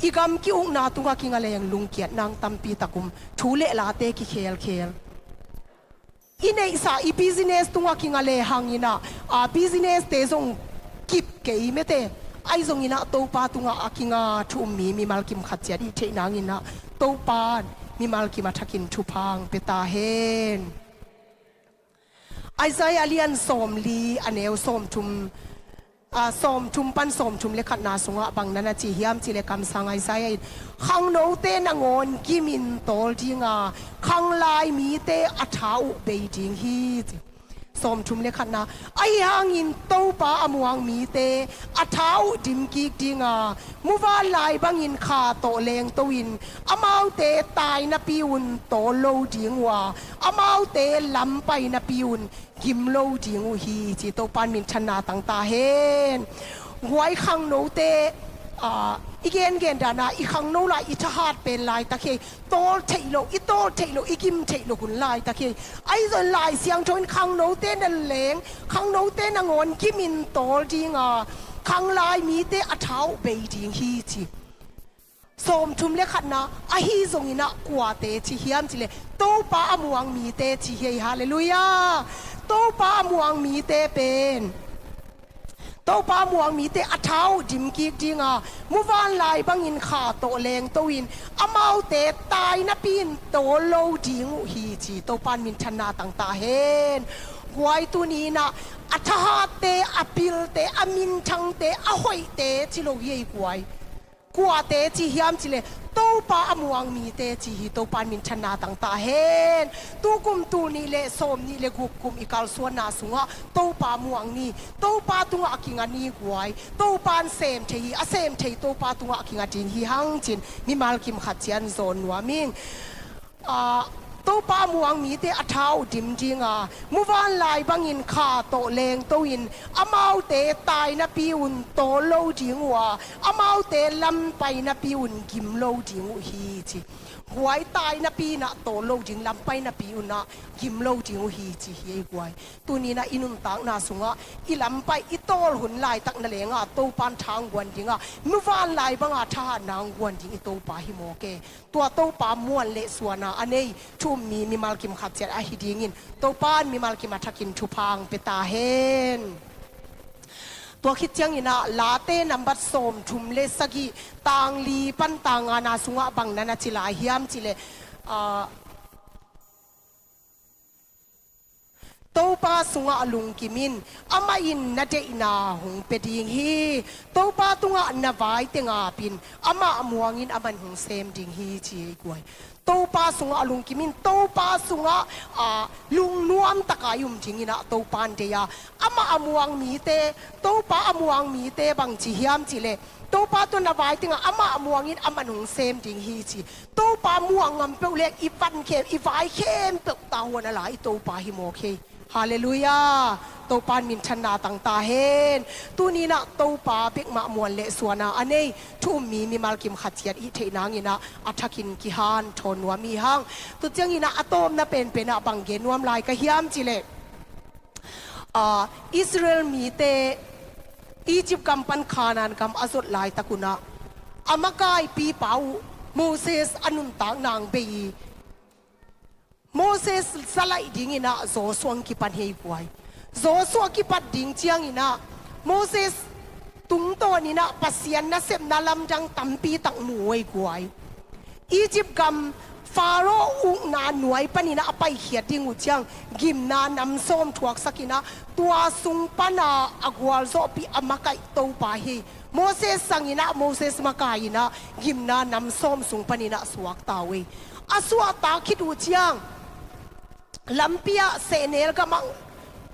I gam ki-ukna tungah kinga leng lungkiat nang tampi tak um, thu le late kikhelkhel. I neihsa i business tungah kinga lehang in ah, a, business te zong kip kei mete. Ahi zongin ah Topa tungah a kinga thu um mi mimal kim khat ciat i theih nangin ah Topa in mimal kim a thakin thupha hong pia ta hen. Isaiah a lian sawmli, a neu sawmthum a, sawmthum pan sawmthum le khatna sungah bang na na ci hiam cih leh kamsang Isaiah in khangnote nangawn gimin tawl dinga, khanglai mite a tha uh bei ding hi ci. Sawmthum le khatna, ahi hangin Topa a muang mite a tha uh dimkik dinga, muvanlai bangin kha tawh lengto in amaute tai napi un tawl lo ding uh a, amaute lam pai napi un gim lo ding uh hi ci. Topa in minthanna tang ta hen. Guai, khangnote, a, i gengen dana i khangno lai i thahat pen laitak hi. Tawl theih loh, i tawl theih loh, i gim theih loh hun laitak hi. Ahi zong Lai Siangtho in khangnote na leng, khangnote nangawn gimin tawl dinga, khanglai mite a tha uh bei ding hi ci. Sawmthum le khatna, ahi zongin ah kuate ci hiam cih leh Topa a muang mite ci hi. Halleluiah. Topa a muang mite pen, Topa a muang mite a tha uh dimkik dinga, muvanlai bangin kha tawh lengto in amaute tai napi in tawl lo ding uh hi ci. Topa in minthanna tang ta hen. Guai, tuni in ah a thahatte, a pilte, a minthangte, a hoihte ci lo hi ei guai. Kuate ci hiam cih leh Topa a muang mite ci hi. Topa in minthanna tang ta hen. Tukum tul nih le sawmnih le guk kum i kalsuanna sungah Topa muang ni, Topa tungah a kinga ni guai. Topa in sem thei hi, a sem thei Topa tungah a kinga ding hi hang ci-in mimal kim khat ciang zawn nuam ing. A, Topa a muang mite a tha uh dim dinga, muvanlai bangin kha tawh lengto in amaute tai napi un tawl lo ding uh a, amaute lam pai napi un gim lo ding uh hi ci. Guai, tai napi in ah tawl lo ding, lam pai napi un ah gim lo ding uh hi ci hi ei guai. Tuni in ah i nuntakna sungah i lam pai, i tawl hun laitak na lengah Topa in tha hong guan dinga, muvanlai banga thahatna hong guan ding i Topa hi mawk e. Tua Topa muan le suana a nei thu um mi mimal kim khat ciat ahi dingin Topa in mimal kim a thakin thupha hong pia ta hen. Tua khit ciangin ah Late nambat sawmthum le sagih, tang li pan tang ngana sungah bang na na ci lai hiam cih leh, a, Topa sungah lungkim in, amah in na deihna hong pia ding hi. Topa tungah na vai teng ap in, amah muangin aman hong sem ding hi ci ei guai. Topa sungah lungkim in, Topa sungah, a, lungnuam taka i um dingin ah Topa in deih a, amah a muang mite, Topa a muang mite bang ci hiam cih leh Topa tungah na vai teng ap, amah muangin aman hong sem ding hi ci. Topa muang ngam peuh leng i van khem, i vai khempeuh tavuan a la i Topa hi mawk hi. Halleluiah. Topa in minthanna tang ta hen. Tuni in ah Topa bek mah muan le suana a nei thu um mi mimal kim khat ciat i theih nangin ah a thakin kihanthawn nuam hi hang. Tu ciangin ah a tawpna penpen ah bang gen nuam lai ka hiam cih leh, a, Israel mite Egypt gam pan Kanaan gam a zot laitak un ah a makaipipa uh Moses a nuntakna hong bei hi. Moses zalaih dingin ah Joshua hong kipan hi ei guai. Joshua kipat ding ciangin ah Moses tungtawnin ah Pasian nasepna lamdang tampi tak mu uh ei guai. Egypt gam Pharaoh ukna nuai panin ah a paikhiat ding uh ciang gimna nam sawm thuaksak in ah tua sung pan a a gualzawhpih a makaih Topa hi. Moses sangin ah, Moses makai in ah gimna nam sawm sung panin ah suakta uh ei. A suahta khit uh ciang lampi ah sehnel gam ah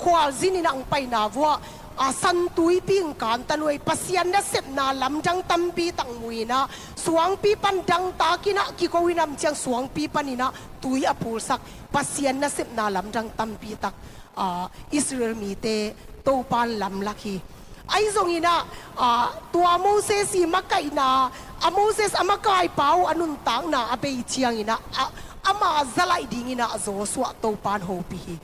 khualzin in ah hong paina vuah, a, santuipi hong kantan uh ei. Pasian nasepna lamdang tampi tak mu in ah suangpi pan dangtak in ah kiko in ah om ciang suangpi panin ah tui a phulsak Pasian nasepna lamdang tampi tak, a, Israel mite Topa in lamlak hi. Ahi zongin ah, a, tua Moses i makaihna, a, Moses a makaipa uh a nuntakna a bei ciangin ah, a, ama zalaih dingin ah Joshua Topa in hopih hi.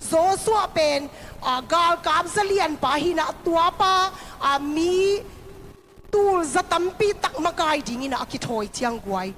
Joshua pen, a, galkap zalianpa hi in ah tuapa, a, mi tul za tampi tak makai dingin ah a kithawi ciang guai,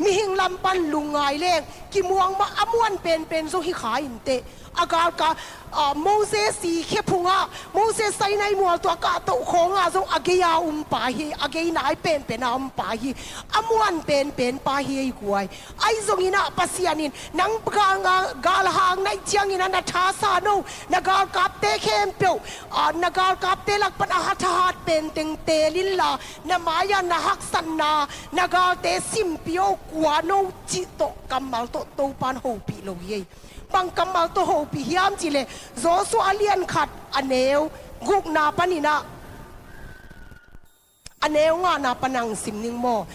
mihing lam pan lungngai leng kimuang mah a muan penpen zong hi kha inteh. A galkap, ah, Moses i khephungah, Moses Sinai mual tua kahtoh khawngah zong a gei-a um pa hi, a gei nai penpen a um pa hi, a muan penpen pa hi ei guai. Ahi zongin ah Pasian in nang gal, gal hang na hih ciangin ah na thasa no, na galkapte khempeuh, ah, na galkapte lak pan a thahat pen teng teel inla, na mai-ah na haksatna, na galte simpih o, kua no cih tawh kammal tawh Topan hopih lo hi ei. Bang kammal tawh hopih hiam cih leh, Joshua a lian khat a neu gukna panin ah, a neu ngana pan hong sim ning maw.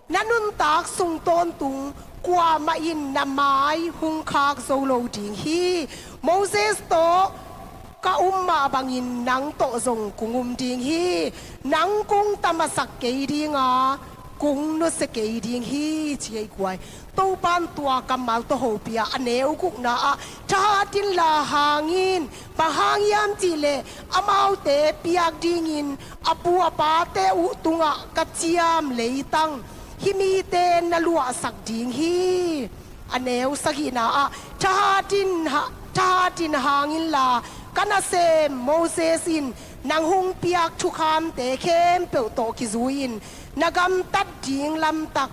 Na nuntak sung tawntung kuamah in na mai hong khak zo lo ding hi. Moses tawh ka um mah bangin nang tawh zong kong um ding hi. Nang kong tamasak kei ding a, kong nusia kei ding hi, ci ei guai. Topan tua kammal tawh hopih a, a neu gukna ah, thahat inla hang in, bang hang hiam cih leh amaute piak dingin a pu a pate uh tungah ka ciam leitang hih mite na luahsak ding hi. A neu sagihna ah, thahat in ha, thahat in hang inla, ka nasem Moses in nang hong piak thukhamte khempeuh tawh kizui-in na gamtat ding lamtak,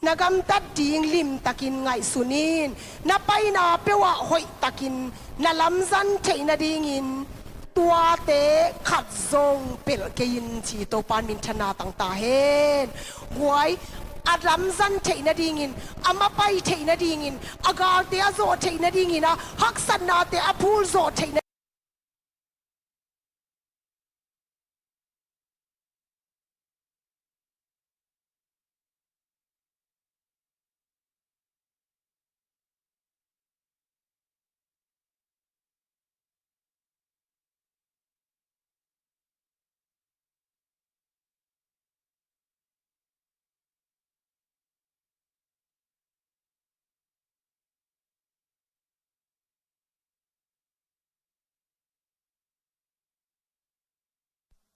na gamtat ding limtakin ngaihsun in. Na paina peuhah hoihtakin na lamzang theih nadingin tuate khat zong pelh kei in, ci Topan minthanna tang ta hen. Guai, a lamzang theih nadingin, a mapai theih nadingin, a galte a zawh theih nadingin, a haksatnate a phulzawh theih na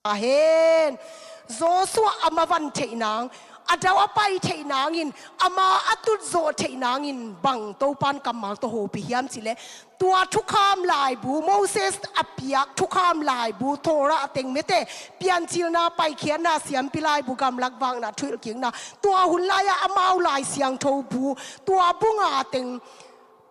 A hen. Joshua a mavan theih nang, a dau a pai theih nangin, ama a tutzawh theih nangin bang Topan kammal tawh hopih hiam cih leh, tua thukham laibu, Moses a piak thukham laibu, Torah teng mete, Piancilna, Paikhiatna, Siampi Laibu, Gamlak Vakna, Thuhilhkikna, tua hun lai-ah amau Lai Siangtho bu, tua bu nga teng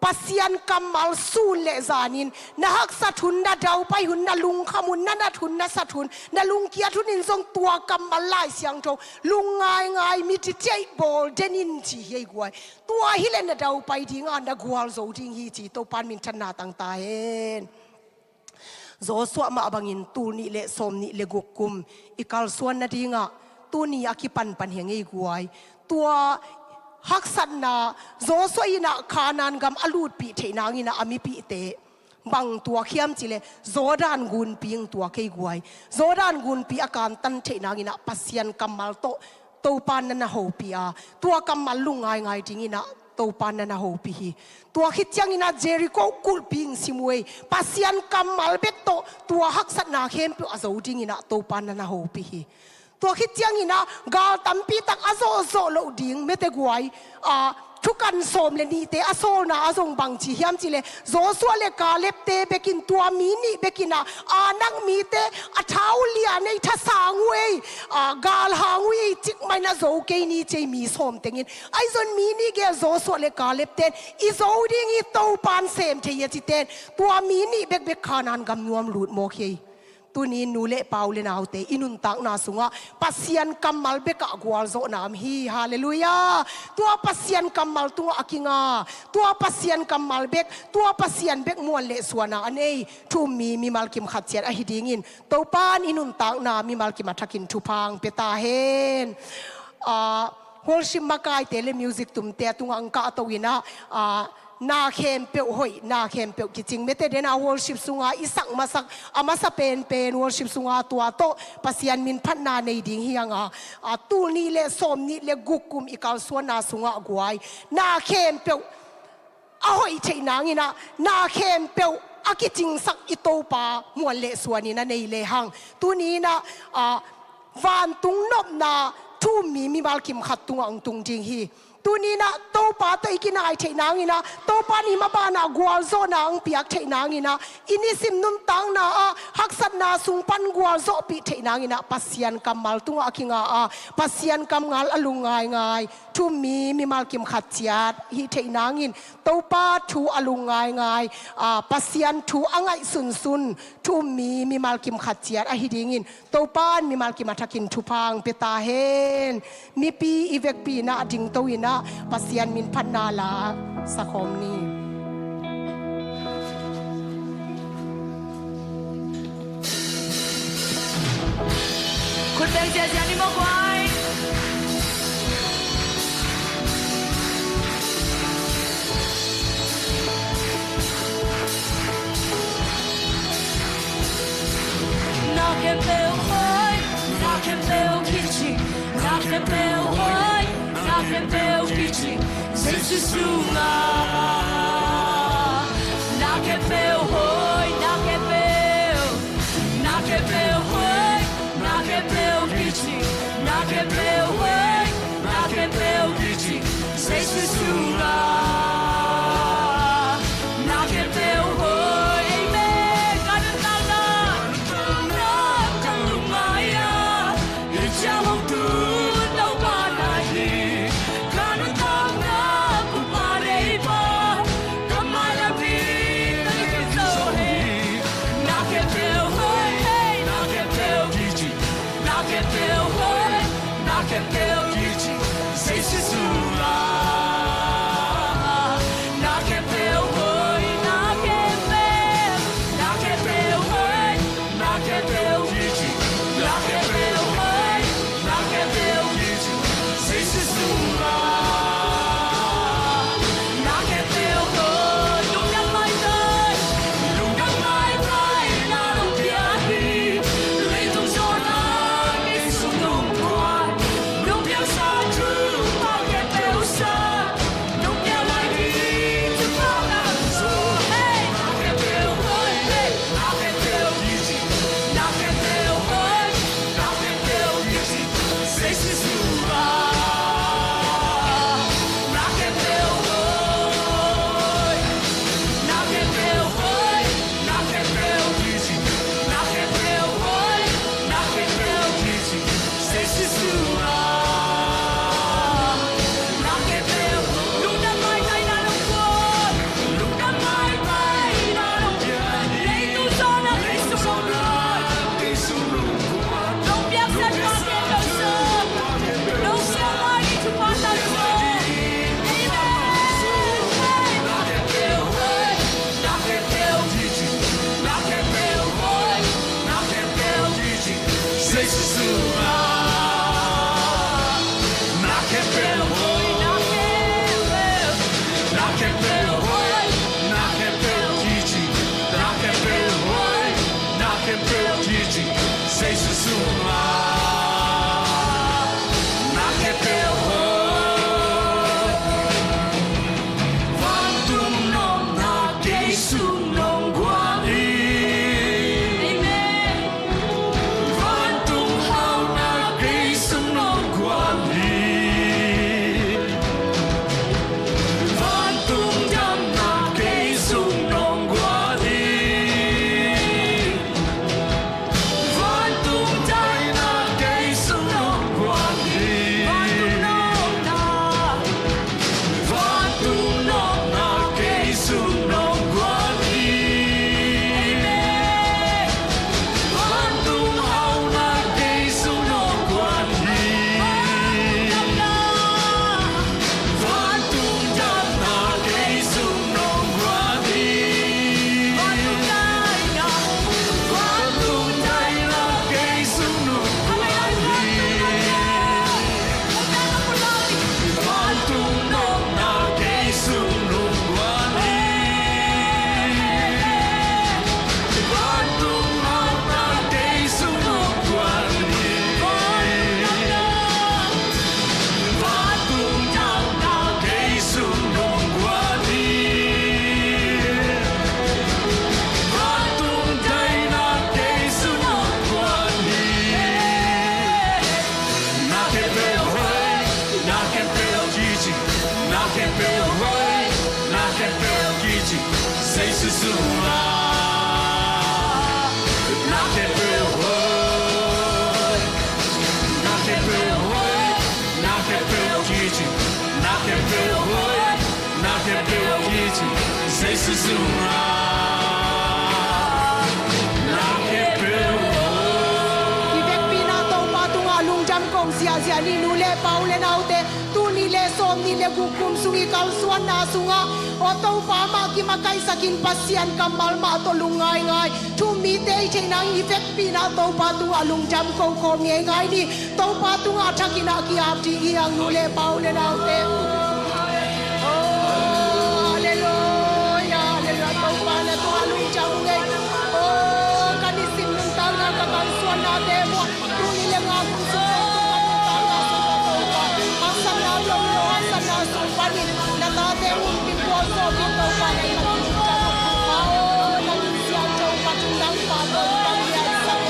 Pasian kammal sun le zanin, na haksat hun, na daupai hun, na lungkham hun, na nat hun, na sat hun, na lungkiat hun in zong tua kammal Lai Siangtho lungngaingai, mit i ciah bawl den in, ci hi ei guai. Tua hi leh na daupai ding a, na gualzo ding hi, ci Topan minthanna tang ta hen. Joshua mah bangin tul nih le sawm nih le guk kum i kalsuan nadingah tuni a kipanpan hi ing ei guai. Tua haksatna, Joshua in ah Kanaan gam a lutpih theih nangin ah a mipihte bang tuak hiam cih leh Jordan gunpi hong tuak ei guai. Jordan gunpi a kantan theih nangin ah Pasian kammal tawh Topan na na hopih a, tua kammal lungngaingai dingin ah Topan na na hopih hi. Tua khit ciangin ah Jericho kulhpi hong sim uh ei. Pasian kammal bek tawh tua haksatna khempeuh a zo dingin ah Topan na na hopih hi. Tua khit ciangin ah gal tampi tak a zawhzawh loh ding, mete guai, ah, thukan sawm le nihte a sawlna ah zong bang ci hiam cih leh, Joshua le Caleb-te bekin, tua mi nih bekin ah, Anak mite a thau lian ei, thasang uh ei, ah, galhang uh ei, cikmah in a zo kei ni, ci ei mi sawm tengin. Ahi zong mi nih gel Joshua le Caleb-ten i zo ding hi, Topan sem thei hi a citen, tua mi nih bekbek Kanaan gam nuam lut mawk hi ei. Tuni nu le pa, u le naute, i nuntakna sungah Pasian kammal bekah gualzawhna om hi. Halleluiah. Tua Pasian kammal tungah a kinga, tua Pasian kammal bek, tua Pasian bek muan le suanna a nei thu um mi mimal kim khat ciat ahi dingin Topan i nuntakna mimal kim a thakin thupha hong pia ta hen. Ah, worship makaite le music tumte a tungah hong kahto in ah, ah, na khempeuh hoih, na khempeuh kicing, mete den a worship sunga i sak masak a masa penpen, worship sunga tua tawh Pasian min phatna nei ding hi hang a, ah, tul nih le sawm nih le guk kum i kalsuanna sungah guai, na khempeuh a hoih theih nangin ah, na khempeuh a kicingsak i Topa muan le suanin a nei lehang, tuni in ah, ah, vantung nopna thu um mi mimal kim khat tungah hong tung ding hi. Tuni-in ah Topa tawh i kinai theih nangin ah, Topa in i mabanah gualzawhna hong piak theih nangin ah, i nisim nuntakna ah haksatna sung pan gualzawhpih theih nangin ah, Pasian kammal tungah a kinga a, Pasian kammal a lungngaingai thu um mi mimal kim khat ciat hih theih nangin, Topa thu a lungngaingai, a, Pasian thu a ngaihsunsun thu um mi mimal kim khat ciat ahi dingin, Topa in mimal kim a thakin thupha hong pia ta hen. Mipi i vekpi-in ah dingto-in ah Pasian min phatna la sakhawm ni. Khut beng ziahziah ni maw guai. Na khempeuh hoih, na khempeuh kici, na khempeuh hoih, na khempeuh kici, Jesu sungah. Na khempeuh hoih, na khempeuh, na khempeuh hoih, na khempeuh kici, na khempeuh hoih, na khempeuh kici, Jesu sungah. Na khempeuh hoih, amen. Ka nuntakna, ka nuntakna ka lungngai a, i ciang hong tun Topa na hi. Ka nuntakna Kumpa nei pa, ka mailam ding ka khin zo hi. Na khempeuh hoih, hey, na khempeuh kici, na khempeuh hoih, na khempeuh kici, Jesu sungah. Na khempeuh hoih, na khempeuh, na khempeuh hoih, na khempeuh kici, na khempeuh hoih, na khempeuh kici, Jesu sungah. Na khempeuh hoih, lungdam maitai, lungdam maitai na hong piak hi. Leitung zawhna kei sung nong guan, nong piangsak thupha khempeuh sa. Jesu sungah. Na khempeuh hoih, na khempeuh, na khempeuh hoih, na khempeuh kici, na khempeuh hoih, na khempeuh kici, Jesu sungah. Na khempeuh hoih. Vantung nopna kei sung nong guan hi. Amen. Vantung hauhna I vekpi-in ah Topa tungah lungdam ko ziahziah ni, nu le pa, u le naute. Tuni le sawmnih le guk kum sung i kalsuanna sungah, aw Topa, mah kim a kaihsakin Pasian kammal mah tawh lung ngaingai thu-um mite i theih nangin i vekpi-in ah Topa tungah lungdam ko khawm ngeingai ni. Topa tungah a thakin ah ki-ap dih hi hang, nu le pa, u le naute. Oh, halleluia, halleluia. Topa na tungah lungdam ung ei. Oh, ka nisim nuntakna, ka kalsuannate uh ah, tuni le nga kum sung, ka nuntakna sung ah Topa, haksatna, lomlo haksatna sung panin na tate hong pin, gualzawhpih Topa, na i mah lungdam ung. Oh, na min siangtho, Pathum nang pahtawi, bang lian sak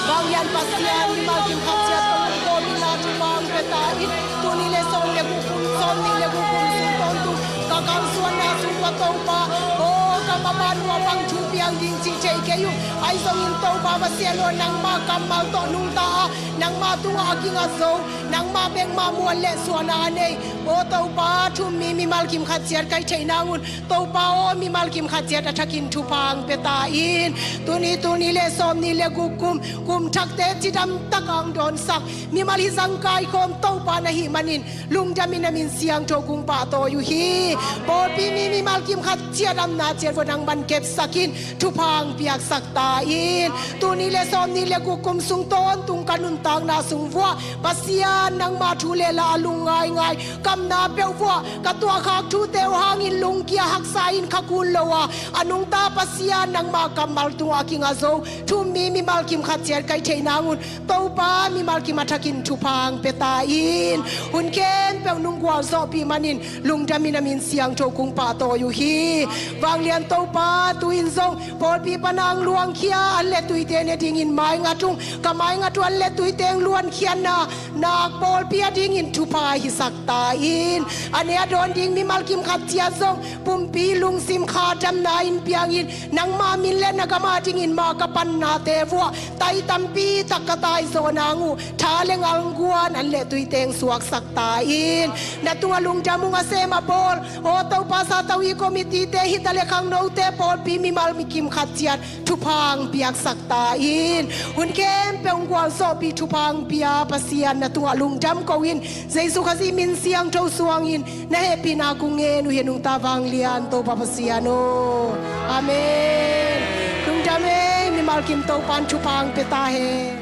Vanglian Pasian, mimal kim khat ciat tawh hong kawmin ah thupha hong pia ta in. Tuni le sawm le guk kum, sawmnih le guk kum sung tawntung ka kalsuanna sung tua Topa, aw ka maban uh a bang thu piang ding cih thei kei uh. Ahi zongin Topa Pasian aw, nangmah kammal tawh nungta a, nangmah tungah a kinga zo, nangmah bek mah muan le suahna a nei, aw Topa, thu-um mi mimal kim khat ciat ka hih theih nang un, Topa aw, mimal kim khat ciat a thakin thupha hong pia ta in. Tuni, tuni le sawmnih le guk kum, kum thakte cidam tak a hong dawnsak mimal hi zangkai khawm Topa na hih manin, lungdamin na min siangtho kong pahtawi uh hi. Pawlpi mi mimal kim khat ciat a omna ciat uh ah nangman kepsak in, thupha hong piaksak ta in. Tuni le sawmnih le guk kum sung tawntung ka nuntakna sung uh ah Pasian, nangmah thu le la a lung ngaingai, ka omna peuh uh ah ka tuahkhak thute uh hangin lungkia haksa in kha kun lo a, a nungta Pasian, nangmah kammal tungah a kinga zo thu-um mi mimal kim khat ciat ka hih theih nang un, Topa, mimal kim a thakin thupha hong pia ta in. Hun khempeuh nong gualzawhpih manin lungdamin na min siangtho kong pahtawi uh hi. Vanglian Topa, tu-in zong pawlpi pan a hong luangkhia an le tuite ne dingin maingat ung. Ka maingat uh an le tuite hong luangkhiatna nak pawlpi a dingin thupha hisak ta in. A ne a dawn ding mimal kim khat ciat zong pumpi lungsim kha damna in piangin, nangmah min le na gam a dingin mah ka pannate uh ah tai tampi tak ka taizawh nang uh, tha le ngal, guan, an le tuite hong suaksak ta in. Na tungah lungdam ung, a sem a bawl, aw Topa, Satawi committee-te, hita le khangnote, pawlpi mimal kim khat ciat thupha hong piaksak ta in. Hun khempeuh hong gualzawhpih, thupha hong pia Pasian, na tungah lungdam ko in, Jesu Khazih min siangtho suangin na hehpihna kong ngen uh hi, nungta vanglian Topa Pasian aw. Amen. Lungdam ei, mimal kim Topa'n thupha hong pia ta hen.